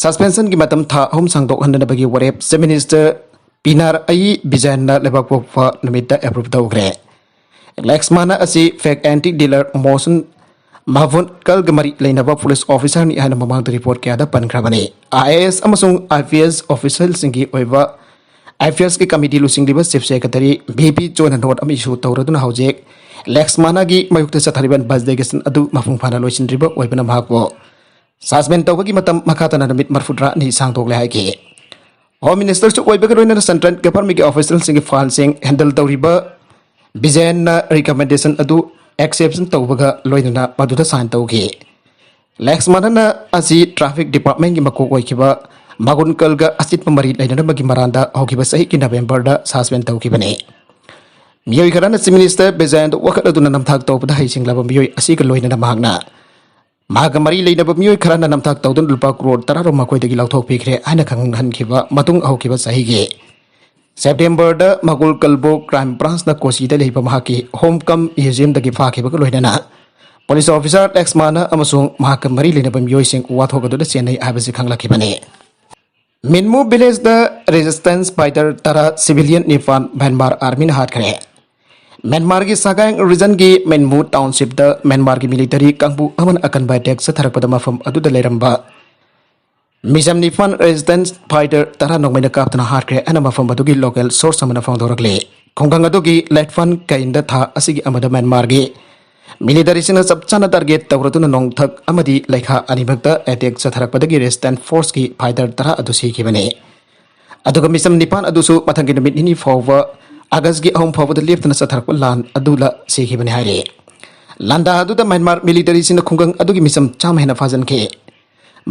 ꯁꯁꯄꯦꯟꯁꯟꯒꯤ ꯃꯇꯝ ꯊꯥ ꯑꯍꯨꯝ ꯁꯥꯡꯗꯣꯛꯍꯟꯅꯕꯒꯤ ꯋꯥꯔꯦꯞ ꯆꯤꯐ ꯃꯤꯅꯤꯁꯇꯔ ꯄꯤꯅꯥꯔꯥꯏ ꯕꯤꯖꯌꯟꯅ ꯂꯩꯕꯥꯛꯄꯣꯛꯄ ꯅꯨꯃꯤꯠꯇ ꯑꯦꯄ꯭ꯔꯨꯚ ꯇꯧꯈ꯭ꯔꯦ꯫ ꯂꯦꯛꯁꯃꯥꯅꯥ ꯑꯁꯤ ꯐꯦꯛ ꯑꯦꯟꯇꯤ ꯗꯤꯂꯔ ꯃꯣꯁꯟ ꯃꯥꯚꯨꯟꯀꯜꯒ ꯃꯔꯤ ꯂꯩꯅꯕ ꯄꯨꯂꯤꯁ ꯑꯣꯐꯤꯁꯥꯔꯅꯤ ꯍꯥꯏꯅ ꯃꯃꯥꯡꯗ ꯔꯤꯄꯣꯔꯠ ꯀꯌꯥꯗ ꯄꯟꯈ꯭ꯔꯕꯅꯤ꯫ ꯑꯥꯏ ꯑꯦ ꯑꯦꯁ ꯑꯃꯁꯨꯡ ꯑꯥꯏ ꯄꯤ ꯑꯦꯁ ꯑꯣꯐꯤꯁꯤꯌꯦꯜꯁꯤꯡꯒꯤ ꯑꯣꯏꯕ ꯑꯥꯏ ꯄꯤ ꯑꯦꯁꯀꯤ ꯀꯃꯤꯇꯤ ꯂꯨꯆꯤꯡꯂꯤꯕ ꯆꯤꯐ ꯁꯦꯀ꯭ꯔꯦꯇꯔꯤ ꯚꯤ ꯄꯤ ꯖꯣꯟꯅ ꯅꯣꯠ ꯑꯃ ꯏꯁꯨ ꯇꯧꯔꯗꯨꯅ ꯍꯧꯖꯤꯛ ꯂꯦꯛꯁꯃꯥꯅꯥꯒꯤ ꯃꯥꯌꯣꯛꯇ ꯆꯠꯊꯔꯤꯕ ꯏꯟꯚꯦꯁꯇꯤꯒꯦꯁꯟ ꯑꯗꯨ ꯃꯄꯨꯡ ꯐꯥꯅ ꯂꯣꯏꯁꯤꯟꯗ꯭ꯔꯤꯕ ꯑꯣꯏꯕꯅ ꯃꯍꯥꯛꯄꯨ ꯁꯁꯄꯦꯟ ꯇꯧꯕꯒꯤ ꯃꯇꯝ ꯃꯈꯥ ꯇꯥꯅ ꯅꯨꯃꯤꯠ ꯃꯔꯤꯐꯨꯇꯔꯥꯅꯤ ꯁꯥꯡꯗꯣꯛꯂꯦ ꯍꯥꯏꯈꯤ꯫ ꯍꯣꯝ ꯃꯤꯅꯤꯁꯇꯔꯁꯨ ꯑꯣꯏꯕꯒ ꯂꯣꯏꯅꯅ ꯁꯦꯟꯇ꯭ꯔꯦꯜ ꯒꯚꯔꯟꯃꯦꯟꯠꯀꯤ ꯑꯣꯐꯤꯁꯤꯌꯦꯜꯁꯤꯡꯒꯤ ꯐꯥꯏꯜꯁꯤꯡ ꯍꯦꯟꯗꯜ ꯇꯧꯔꯤꯕ ꯕꯤꯖꯌꯟꯅ ꯔꯤꯀꯃꯦꯟꯗꯦꯁꯟ ꯑꯗꯨ ꯑꯦꯛꯁꯦꯞꯁꯟ ꯇꯧꯕꯒ ꯂꯣꯏꯅꯅ ꯃꯗꯨꯗ ꯁꯥꯏꯟ ꯇꯧꯈꯤ꯫ ꯂꯦꯛꯁꯃꯥꯅꯥ ꯑꯁꯤ ꯇ꯭ꯔꯥꯐꯤꯛ ꯗꯤꯄꯥꯔꯠꯃꯦꯟꯠꯀꯤ ꯃꯀꯣꯛ ꯑꯣꯏꯈꯤꯕ ꯃꯥꯒꯨꯟꯀꯜꯒ ꯑꯆꯤꯠꯄ ꯃꯔꯤ ꯂꯩꯅꯔꯝꯕꯒꯤ ꯃꯔꯥꯟꯗ ꯍꯧꯈꯤꯕ ꯆꯍꯤꯒꯤ ꯅꯕꯦꯝꯕꯔꯗ ꯁꯁꯄꯦꯟ ꯇꯧꯈꯤꯕꯅꯤ꯫ ꯃꯤꯑꯣꯏ ꯈꯔꯅ ꯆꯤꯐ ꯃꯤꯅꯤꯁꯇꯔ ꯕꯤꯖꯌꯟꯗ ꯋꯥꯀꯠ ꯑꯗꯨꯅ ꯅꯝꯊꯥꯛ ꯇꯧꯕꯗ ꯍꯩꯁꯤꯡꯂꯕ ꯃꯤꯑꯣꯏ ꯑꯁꯤꯒ ꯂꯣꯏꯅꯅ ꯃꯍꯥꯛꯅ ꯃꯍꯥꯛꯀ ꯃꯔꯤ ꯂꯩꯅꯕ ꯃꯤꯑꯣꯏ ꯈꯔꯅ ꯅꯝꯊꯥꯛ ꯇꯧꯗꯨꯅ ꯂꯨꯄꯥ ꯀ꯭ꯔꯣꯔ ꯇꯔꯥꯔꯣꯝ ꯃꯈꯣꯏꯗꯒꯤ ꯂꯧꯊꯣꯛꯄꯤꯈ꯭ꯔꯦ ꯍꯥꯏꯅ ꯈꯪꯍꯟꯈꯤꯕ ꯃꯇꯨꯡ ꯍꯧꯈꯤꯕ ꯆꯍꯤꯒꯤ ꯁꯦꯞꯇꯦꯝꯕꯔꯗ ꯃꯥꯒꯨꯟꯀꯜꯕꯨ ꯀ꯭ꯔꯥꯏꯝ ꯕ꯭ꯔꯥꯟꯁꯅ ꯀꯣꯆꯤꯗ ꯂꯩꯕ ꯃꯍꯥꯛꯀꯤ ꯍꯣꯝ ꯀꯝ ꯃ꯭ꯌꯨꯖꯤꯌꯝꯗꯒꯤ ꯐꯥꯈꯤꯕꯒ ꯂꯣꯏꯅꯅ ꯄꯨꯂꯤꯁ ꯑꯣꯐꯤꯁꯥꯔ ꯂꯦꯛꯁꯃꯥꯅꯥ ꯑꯃꯁꯨꯡ ꯃꯍꯥꯛꯀ ꯃꯔꯤ ꯂꯩꯅꯕ ꯃꯤꯑꯣꯏꯁꯤꯡ ꯋꯥꯊꯣꯛ ꯑꯗꯨꯗ ꯆꯦꯟꯅꯩ ꯍꯥꯏꯕꯁꯤ ꯈꯪꯂꯛꯈꯤꯕꯅꯤ꯫ ꯃꯤꯟꯃꯨ ꯚꯤꯂꯦꯖꯇ ꯔꯦꯁꯤꯁꯇꯦꯟꯁ ꯐꯥꯏꯇꯔ ꯇꯔꯥ, ꯁꯤꯚꯤꯂꯤꯌꯟ ꯅꯤꯄꯥꯟ ꯃ꯭ꯌꯥꯟꯃꯥꯔ ꯑꯥꯔꯃꯤꯅ ꯍꯥꯠꯈ꯭ꯔꯦ꯫ ꯃ꯭ꯌꯥꯟꯃꯥꯔꯒꯤ ꯁꯥꯒꯥꯏꯡ ꯔꯤꯖꯟꯒꯤ ꯃꯤꯟꯃꯨ ꯇꯥꯎꯟꯁꯤꯞꯇ ꯃ꯭ꯌꯥꯟꯃꯥꯔꯒꯤ ꯃꯤꯂꯤꯇꯔꯤ ꯀꯥꯡꯕꯨ ꯑꯃꯅ ꯑꯀꯟꯕ ꯑꯦꯇꯦꯛ ꯆꯠꯊꯔꯛꯄꯗ ꯃꯐꯝ ꯑꯗꯨꯗ ꯂꯩꯔꯝꯕ ꯃꯤꯆꯝ ꯅꯤꯄꯥꯟ ꯔꯦꯁꯤꯁꯇꯦꯟꯁ ꯐꯥꯏꯇꯔ ꯇꯔꯥ ꯅꯣꯡꯃꯩꯅ ꯀꯥꯞꯇꯨꯅ ꯍꯥꯠꯈ꯭ꯔꯦ ꯍꯥꯏꯅ ꯃꯐꯝ ꯑꯗꯨꯒꯤ ꯂꯣꯀꯦꯜ ꯁꯣꯔꯁ ꯑꯃꯅ ꯐꯣꯡꯗꯣꯔꯛꯂꯤ꯫ ꯈꯨꯡꯒꯪ ꯑꯗꯨꯒꯤ ꯂꯦꯠꯐꯥꯟ ꯀꯩꯟꯗ ꯊꯥ ꯑꯁꯤꯒꯤ ꯑꯃꯗ ꯃ꯭ꯌꯥꯟꯃꯥꯔꯒꯤ ꯃꯤꯂꯤꯇꯔꯤꯁꯤꯡꯅ ꯆꯞ ꯆꯥꯅ ꯇꯥꯔꯒꯦꯠ ꯇꯧꯔꯗꯨꯅ ꯅꯣꯡꯊꯛ ꯑꯃꯗꯤ ꯂꯩꯈꯥ ꯑꯅꯤꯃꯛꯇ ꯑꯦꯇꯦꯛ ꯆꯠꯊꯔꯛꯄꯗꯒꯤ ꯔꯦꯁꯤꯁꯇꯦꯟꯁ ꯐꯣꯔꯁꯀꯤ ꯐꯥꯏꯇꯔ ꯇꯔꯥ ꯑꯗꯨ ꯁꯤꯈꯤꯕꯅꯤ꯫ ꯑꯗꯨꯒ ꯃꯤꯆꯝ ꯅꯤꯄꯥꯟ ꯑꯗꯨꯁꯨ ꯃꯊꯪꯒꯤ ꯅꯨꯃꯤꯠ ꯅꯤꯅꯤ ꯐꯥꯎꯕ, ꯑꯥꯒꯁꯀꯤ ꯑꯍꯨꯝ ꯐꯥꯎꯕꯗ ꯂꯦꯞꯇꯅ ꯆꯠꯊꯔꯛꯄ ꯂꯥꯟ ꯑꯗꯨꯗ ꯁꯤꯈꯤꯕꯅꯤ ꯍꯥꯏꯔꯤ꯫ ꯂꯥꯟꯗꯥ ꯑꯗꯨꯗ ꯃ꯭ꯌꯥꯟꯃꯥꯔ ꯃꯤꯂꯤꯇꯔꯤꯁꯤꯡꯅ ꯈꯨꯡꯒꯪ ꯑꯗꯨꯒꯤ ꯃꯤꯆꯝ ꯆꯥꯝꯃ ꯍꯦꯟꯅ ꯐꯥꯖꯤꯟꯈꯤ꯫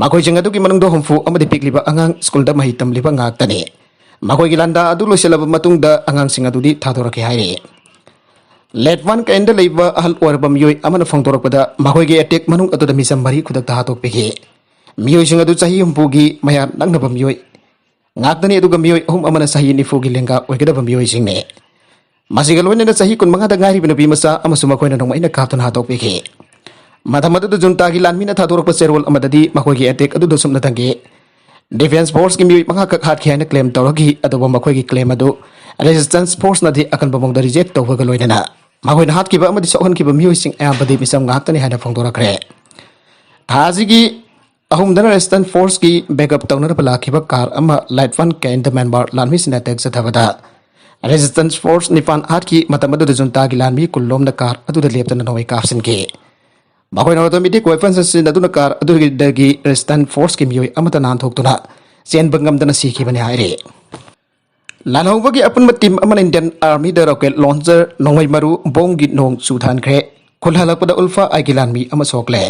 ꯃꯈꯣꯏꯁꯤꯡ ꯑꯗꯨꯒꯤ ꯃꯅꯨꯡꯗ ꯍꯨꯝꯐꯨ ꯑꯃꯗꯤ ꯄꯤꯛꯂꯤꯕ ꯑꯉꯥꯡ ꯁ꯭ꯀꯨꯜꯗ ꯃꯍꯩ ꯇꯝꯂꯤꯕ ꯉꯥꯛꯇꯅꯤ꯫ ꯃꯈꯣꯏꯒꯤ ꯂꯥꯟꯗꯥ ꯑꯗꯨ ꯂꯣꯏꯁꯤꯜꯂꯕ ꯃꯇꯨꯡꯗ ꯑꯉꯥꯡꯁꯤꯡ ꯑꯗꯨꯗꯤ ꯊꯥꯗꯣꯔꯛꯈꯤ ꯍꯥꯏꯔꯤ꯫ ꯂꯦꯠꯋꯥꯟ ꯀꯦꯟꯗ ꯂꯩꯕ ꯑꯍꯜ ꯑꯣꯏꯔꯕ ꯃꯤꯑꯣꯏ ꯑꯃꯅ ꯐꯣꯡꯗꯣꯔꯛꯄꯗ, ꯃꯈꯣꯏꯒꯤ ꯑꯦꯇꯦꯛ ꯃꯅꯨꯡ ꯑꯗꯨꯗ ꯃꯤꯆꯝ ꯃꯔꯤ ꯈꯨꯗꯛꯇ ꯍꯥꯠꯇꯣꯛꯄꯤꯈꯤ꯫ ꯃꯤꯑꯣꯏꯁꯤꯡ ꯑꯗꯨ ꯆꯍꯤ ꯍꯨꯝꯐꯨꯒꯤ ꯃꯌꯥ ꯅꯛꯅꯕ ꯃꯤꯑꯣꯏ ꯉꯥꯛꯇꯅꯤ, ꯑꯗꯨꯒ ꯃꯤꯑꯣꯏ ꯑꯍꯨꯝ ꯑꯃꯅ ꯆꯍꯤ ꯅꯤꯐꯨꯒꯤ ꯂꯦꯡꯒꯥ ꯑꯣꯏꯒꯗꯕ ꯃꯤꯑꯣꯏꯁꯤꯡꯅꯤ꯫ ꯃꯁꯤꯒ ꯂꯣꯏꯅꯅ ꯆꯍꯤ ꯀꯨꯟꯃꯉꯥꯗ ꯉꯥꯏꯔꯤꯕ ꯅꯨꯄꯤ ꯃꯆꯥ ꯑꯃꯁꯨ ꯃꯈꯣꯏꯅ ꯅꯣꯡꯃꯩꯅ ꯀꯥꯞꯇꯨꯅ ꯍꯥꯠꯇꯣꯛꯄꯤꯈꯤ꯫ ꯃꯇꯝ ꯑꯗꯨꯗ ꯖꯨꯟꯇꯥꯒꯤ ꯂꯥꯟꯃꯤꯅ ꯊꯥꯗꯣꯔꯛꯄ ꯆꯦꯔꯣꯜ ꯑꯃꯗꯗꯤ ꯃꯈꯣꯏꯒꯤ ꯑꯦꯇꯦꯛ ꯑꯗꯨꯗ ꯁꯨꯞꯅꯇꯪꯒꯤ ꯗꯤꯐꯦꯟꯁ ꯐꯣꯔꯁꯀꯤ ꯃꯤꯑꯣꯏ ꯃꯉꯥꯈꯛ ꯍꯥꯠꯈꯤ ꯍꯥꯏꯅ ꯀ꯭ꯂꯦꯝ ꯇꯧꯔꯛꯈꯤ, ꯑꯗꯨꯕꯨ ꯃꯈꯣꯏꯒꯤ ꯀ꯭ꯂꯦꯝ ꯑꯗꯨ ꯔꯦꯁꯤꯁꯇꯦꯟꯁ ꯐꯣꯔꯁꯅꯗꯤ ꯑꯀꯟꯕ ꯃꯑꯣꯡꯗ ꯔꯤꯖꯦꯛ ꯇꯧꯕꯒ ꯂꯣꯏꯅꯅ ꯃꯈꯣꯏꯅ ꯍꯥꯠꯈꯤꯕ ꯑꯃꯗꯤ ꯁꯣꯛꯍꯟꯈꯤꯕ ꯃꯤꯑꯣꯏꯁꯤꯡ ꯑꯌꯥꯝꯕꯗꯤ ꯃꯤꯆꯝ ꯉꯥꯛꯇꯅꯤ ꯍꯥꯏꯅ ꯐꯣꯡꯗꯣꯔꯛꯈ꯭ꯔꯦ꯫ ꯊꯥ ꯑꯁꯤꯒꯤ ꯑꯍꯨꯝꯗꯅ ꯔꯦꯁꯤꯁꯇꯦꯟꯁ ꯐꯣꯔꯁꯀꯤ ꯕꯦꯛꯑꯞ ꯇꯧꯅꯅꯕ ꯂꯥꯛꯈꯤꯕ ꯀꯥꯔ ꯑꯃ ꯂꯥꯏꯠꯐꯟ ꯀꯦꯟꯗ ꯃ꯭ꯌꯥꯟꯃꯥꯔ ꯂꯥꯟꯃꯤꯁꯤꯡꯅ ꯑꯦꯇꯦꯛ ꯆꯠꯊꯕꯗ ꯔꯦꯁꯤꯁꯇꯦꯟꯁ ꯐꯣꯔꯁ ꯅꯤꯄꯥꯟ ꯍꯥꯠꯈꯤ꯫ ꯃꯇꯝ ꯑꯗꯨꯗ ꯖꯨꯟꯇꯥꯒꯤ ꯂꯥꯟꯃꯤ ꯀꯨꯟ ꯂꯣꯝꯅ ꯀꯥꯔ ꯑꯗꯨꯗ ꯂꯦꯞꯇꯅ ꯅꯣꯡꯃꯩ ꯀꯥꯞꯁꯤꯟꯈꯤ꯫ ꯃꯈꯣꯏꯅ ꯑꯣꯇꯣꯃꯦꯇꯤꯛ ꯋꯦꯄꯟꯁ ꯁꯤꯖꯤꯟꯅꯗꯨꯅ ꯀꯥꯔ ꯑꯗꯨꯗꯒꯤ ꯔꯦꯁꯤꯁꯇꯦꯟꯁ ꯐꯣꯔꯁꯀꯤ ꯃꯤꯑꯣꯏ ꯑꯃꯠꯇ ꯅꯥꯟꯊꯣꯛꯇꯨꯅ ꯆꯦꯟꯕ ꯉꯝꯗꯅ ꯁꯤꯈꯤꯕꯅꯤ ꯍꯥꯏꯔꯤ꯫ ꯂꯥꯜꯍꯧꯕꯒꯤ ꯑꯄꯨꯟꯕ ꯇꯤꯝ ꯑꯃꯅ ꯏꯟꯗꯤꯌꯟ ꯑꯥꯔꯃꯤꯗ ꯔꯣꯀꯦꯠ ꯂꯣꯟꯆꯔ, ꯅꯣꯡꯃꯩ ꯃꯔꯨ, ꯕꯣꯝꯒꯤ ꯅꯣꯡ ꯆꯨꯊꯍꯟꯈ꯭ꯔꯦ꯫ ꯈꯨꯜ ꯍꯜꯂꯛꯄꯗ ꯎꯜꯐꯥ ꯑꯥꯏꯒꯤ ꯂꯥꯟꯃꯤ ꯑꯃ ꯁꯣꯛꯂꯦ꯫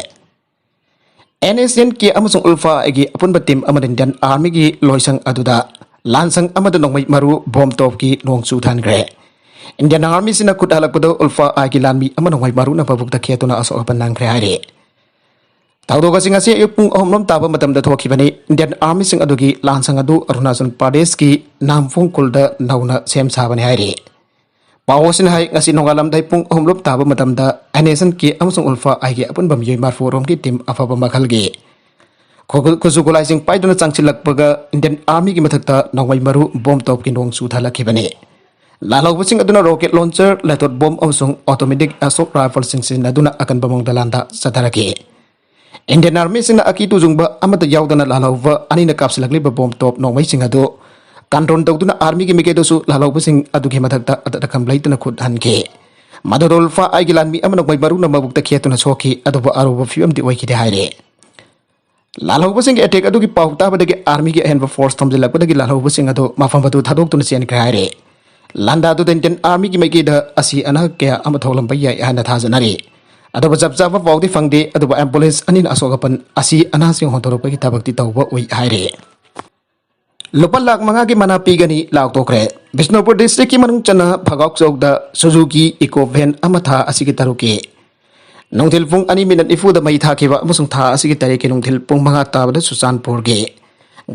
ꯑꯦꯟ ꯑꯦꯁ ꯑꯦꯟ ꯀꯦ ꯑꯃꯁꯨꯡ ꯎꯜꯐꯥ ꯑꯥꯏꯒꯤ ꯑꯄꯨꯟꯕ ꯇꯤꯝ ꯑꯃꯅ ꯏꯟꯗꯤꯌꯟ ꯑꯥꯔꯃꯤꯒꯤ ꯂꯣꯏꯁꯪ ꯑꯗꯨꯗ ꯂꯥꯟꯁꯪ ꯑꯃꯗ ꯅꯣꯡꯃꯩ ꯃꯔꯨ, ꯕꯣꯝ ꯇꯣꯞꯀꯤ ꯅꯣꯡ ꯆꯨꯊꯍꯟꯈ꯭ꯔꯦ꯫ ꯏꯟꯗꯤꯌꯟ ꯑꯥꯔꯃꯤꯁꯤꯅ ꯈꯨꯠ ꯍꯜꯂꯛꯄꯗ ꯎꯜꯐꯥ ꯑꯥꯏꯒꯤ ꯂꯥꯟꯃꯤ ꯑꯃ ꯅꯣꯡꯃꯩ ꯃꯔꯨꯅ ꯃꯕꯨꯛꯇ ꯈꯦꯠꯇꯨꯅ ꯑꯁꯣꯛ ꯑꯄꯟ ꯅꯪꯈ꯭ꯔꯦ ꯍꯥꯏꯔꯤ꯫ ꯊꯧꯗꯣꯛ ꯑꯁꯤ ꯉꯁꯤ ꯑꯌꯨꯛ ꯄꯨꯡ ꯑꯍꯨꯝ ꯂꯣꯝ ꯇꯥꯕ ꯃꯇꯝꯗ ꯊꯣꯛꯈꯤꯕꯅꯤ꯫ ꯏꯟꯗꯤꯌꯟ ꯑꯥꯔꯃꯤꯁꯤꯡ ꯑꯗꯨꯒꯤ ꯂꯥꯟꯁꯪ ꯑꯗꯨ ꯑꯔꯨꯅꯥꯆꯜ ꯄ꯭ꯔꯗꯦꯁꯀꯤ ꯅꯥꯝꯐꯣꯡ ꯈꯨꯜꯗ ꯅꯧꯅ ꯁꯦꯝ ꯁꯥꯕꯅꯤ ꯍꯥꯏꯔꯤ꯫ ꯄꯥꯎ ꯑꯁꯤꯅ ꯍꯥꯏ, ꯉꯁꯤ ꯅꯣꯡꯉꯥꯜꯂꯝꯗꯥꯏ ꯄꯨꯡ ꯑꯍꯨꯝ ꯂꯣꯝ ꯇꯥꯕ ꯃꯇꯝꯗ ꯑꯦꯟ ꯑꯦꯁ ꯑꯦꯟ ꯀꯦ ꯑꯃꯁꯨꯡ ꯎꯜꯐꯥ ꯑꯥꯏꯒꯤ ꯑꯄꯨꯟꯕ ꯃꯤꯑꯣꯏ ꯃꯔꯤꯐꯨ ꯔꯣꯝꯒꯤ ꯇꯤꯝ ꯑꯐꯕ ꯃꯈꯜꯒꯤ ꯈꯨ- ꯈꯨꯠꯁꯨ ꯈꯨꯠꯂꯥꯏꯁꯤꯡ ꯄꯥꯏꯗꯨꯅ ꯆꯪꯁꯤꯜꯂꯛꯄꯒ Indian Armyꯒꯤ ꯃꯊꯛꯇ ꯅꯣꯡꯃꯩ ꯃꯔꯨ ꯕꯣꯝ ꯇꯣꯞꯀꯤ ꯅꯣꯡ ꯆꯨꯊꯜꯂꯛꯈꯤꯕꯅꯤ꯫ ꯂꯥꯜꯍꯧꯕꯁꯤꯡ ꯑꯗꯨꯅ rocket launcher, ꯂꯥꯏꯊꯣꯠ ꯕꯣꯝ ꯑꯃꯁꯨꯡ automatic assault rifleꯁꯤꯡ ꯁꯤꯖꯤꯟꯅꯗꯨꯅ ꯑꯀꯟꯕ ꯃꯑꯣꯡꯗ ꯂꯥꯟꯗꯥ ꯆꯠꯊꯔꯛꯈꯤ꯫ Indian Armyꯁꯤꯡꯅ ꯑꯀꯤ ꯇꯨꯖꯨꯡꯕ ꯑꯃꯠꯇ ꯌꯥꯎꯗꯅ ꯂꯥꯜꯍꯧꯕ ꯑꯅꯤꯅ ꯀꯥꯞꯁꯤꯜꯂꯛꯂꯤꯕ ꯕꯣꯝ ꯇꯣꯞ ꯅꯣꯡꯃꯩꯁꯤꯡ ꯑꯗꯨ control ꯇꯧꯗꯨꯅ Armyꯒꯤ ꯃꯥꯏꯀꯩꯗꯁꯨ ꯂꯥꯜꯍꯧꯕꯁꯤꯡ ꯑꯗꯨꯒꯤ ꯃꯊꯛꯇ ꯑꯇꯠ ꯑꯈꯝ ꯂꯩꯇꯅ ꯈꯨꯠ ꯍꯟꯈꯤ꯫ ꯃꯗꯨꯗ ꯂꯨꯄꯥ ꯑꯩꯒꯤ ꯂꯥꯟꯃꯤ ꯑꯃ ꯅꯣꯡꯃꯩ ꯃꯔꯨꯅ ꯃꯕꯨꯛꯇ ꯈꯦꯠꯇꯨꯅ ꯁꯣꯛꯈꯤ, ꯑꯗꯨꯕꯨ ꯑꯔꯨꯕ ꯐꯤꯕꯝꯗꯤ ꯑꯣꯏꯈꯤꯗꯦ ꯍꯥꯏꯔꯤ꯫ ꯂꯥꯜꯍꯧꯕꯁꯤꯡꯒꯤ attack ꯑꯗꯨꯒꯤ ꯄꯥꯎ ꯇꯥꯕꯗꯒꯤ Armyꯒꯤ ꯑꯍꯦꯟꯕ force ꯊꯣꯝꯖꯤꯜꯂꯛꯄꯗꯒꯤ ꯂꯥꯜꯍꯧꯕꯁꯤꯡ ꯑꯗꯨ ꯃꯐꯝ ꯑꯗꯨ ꯊꯥꯗꯣꯛꯇꯨꯅ ꯆꯦꯟꯈ꯭ꯔꯦ ꯍꯥꯏꯔꯤ꯫ ꯂꯥꯟꯗꯥꯗꯨꯗ Indian Armyꯒꯤ ꯃꯥꯏꯀꯩꯗ ꯑꯁꯤ ꯑꯅꯥ ꯀꯌꯥ ꯑꯃ ꯊꯣꯛꯂꯝꯕ ꯌꯥꯏ ꯍꯥꯏꯅ ꯊꯥꯖꯅꯔꯤ꯫ ꯑꯗꯨꯕꯨ ꯆꯞ ꯆꯥꯕ ꯄꯥꯎꯗꯤ ꯐꯪꯗꯦ, ꯑꯗꯨꯕꯨ ambulance ꯑꯅꯤꯅ ꯑꯁꯣꯛ ꯑꯄꯟ ꯑꯁꯤ ꯑꯅꯥꯁꯤꯡ ꯍꯣꯟꯗꯣꯔꯛꯄꯒꯤ ꯊꯕꯛꯇꯤ ꯇꯧꯕ ꯎꯏ ꯍꯥꯏꯔꯤ꯫ ꯂꯨꯄꯥ ꯂꯥꯈ ꯃꯉꯥꯒꯤ ꯃꯅꯥ ꯄꯤꯒꯅꯤ ꯂꯥꯎꯊꯣꯛꯈ꯭ꯔꯦ꯫ ꯕꯤꯁꯅꯨꯄꯨꯔ districtꯀꯤ ꯃꯅꯨꯡ ꯆꯟꯅ ꯐꯒꯥꯎꯆꯧꯗ Suzuki Eeco van ꯑꯃ ꯊꯥ ꯑꯁꯤꯒꯤ ꯇꯔꯨꯛꯀꯤ ꯅꯨꯡꯊꯤꯜ ꯄꯨꯡ ꯑꯅꯤ minute ꯅꯤꯐꯨꯗ ꯃꯩ ꯊꯥꯈꯤꯕ ꯑꯃꯁꯨꯡ ꯊꯥ ꯑꯁꯤꯒꯤ ꯇꯔꯦꯠꯀꯤ ꯅꯨꯡꯊꯤꯜ ꯄꯨꯡ ꯃꯉꯥ ꯇꯥꯕꯗ ꯆꯨꯔꯆꯥꯟꯄꯨꯔꯒꯤ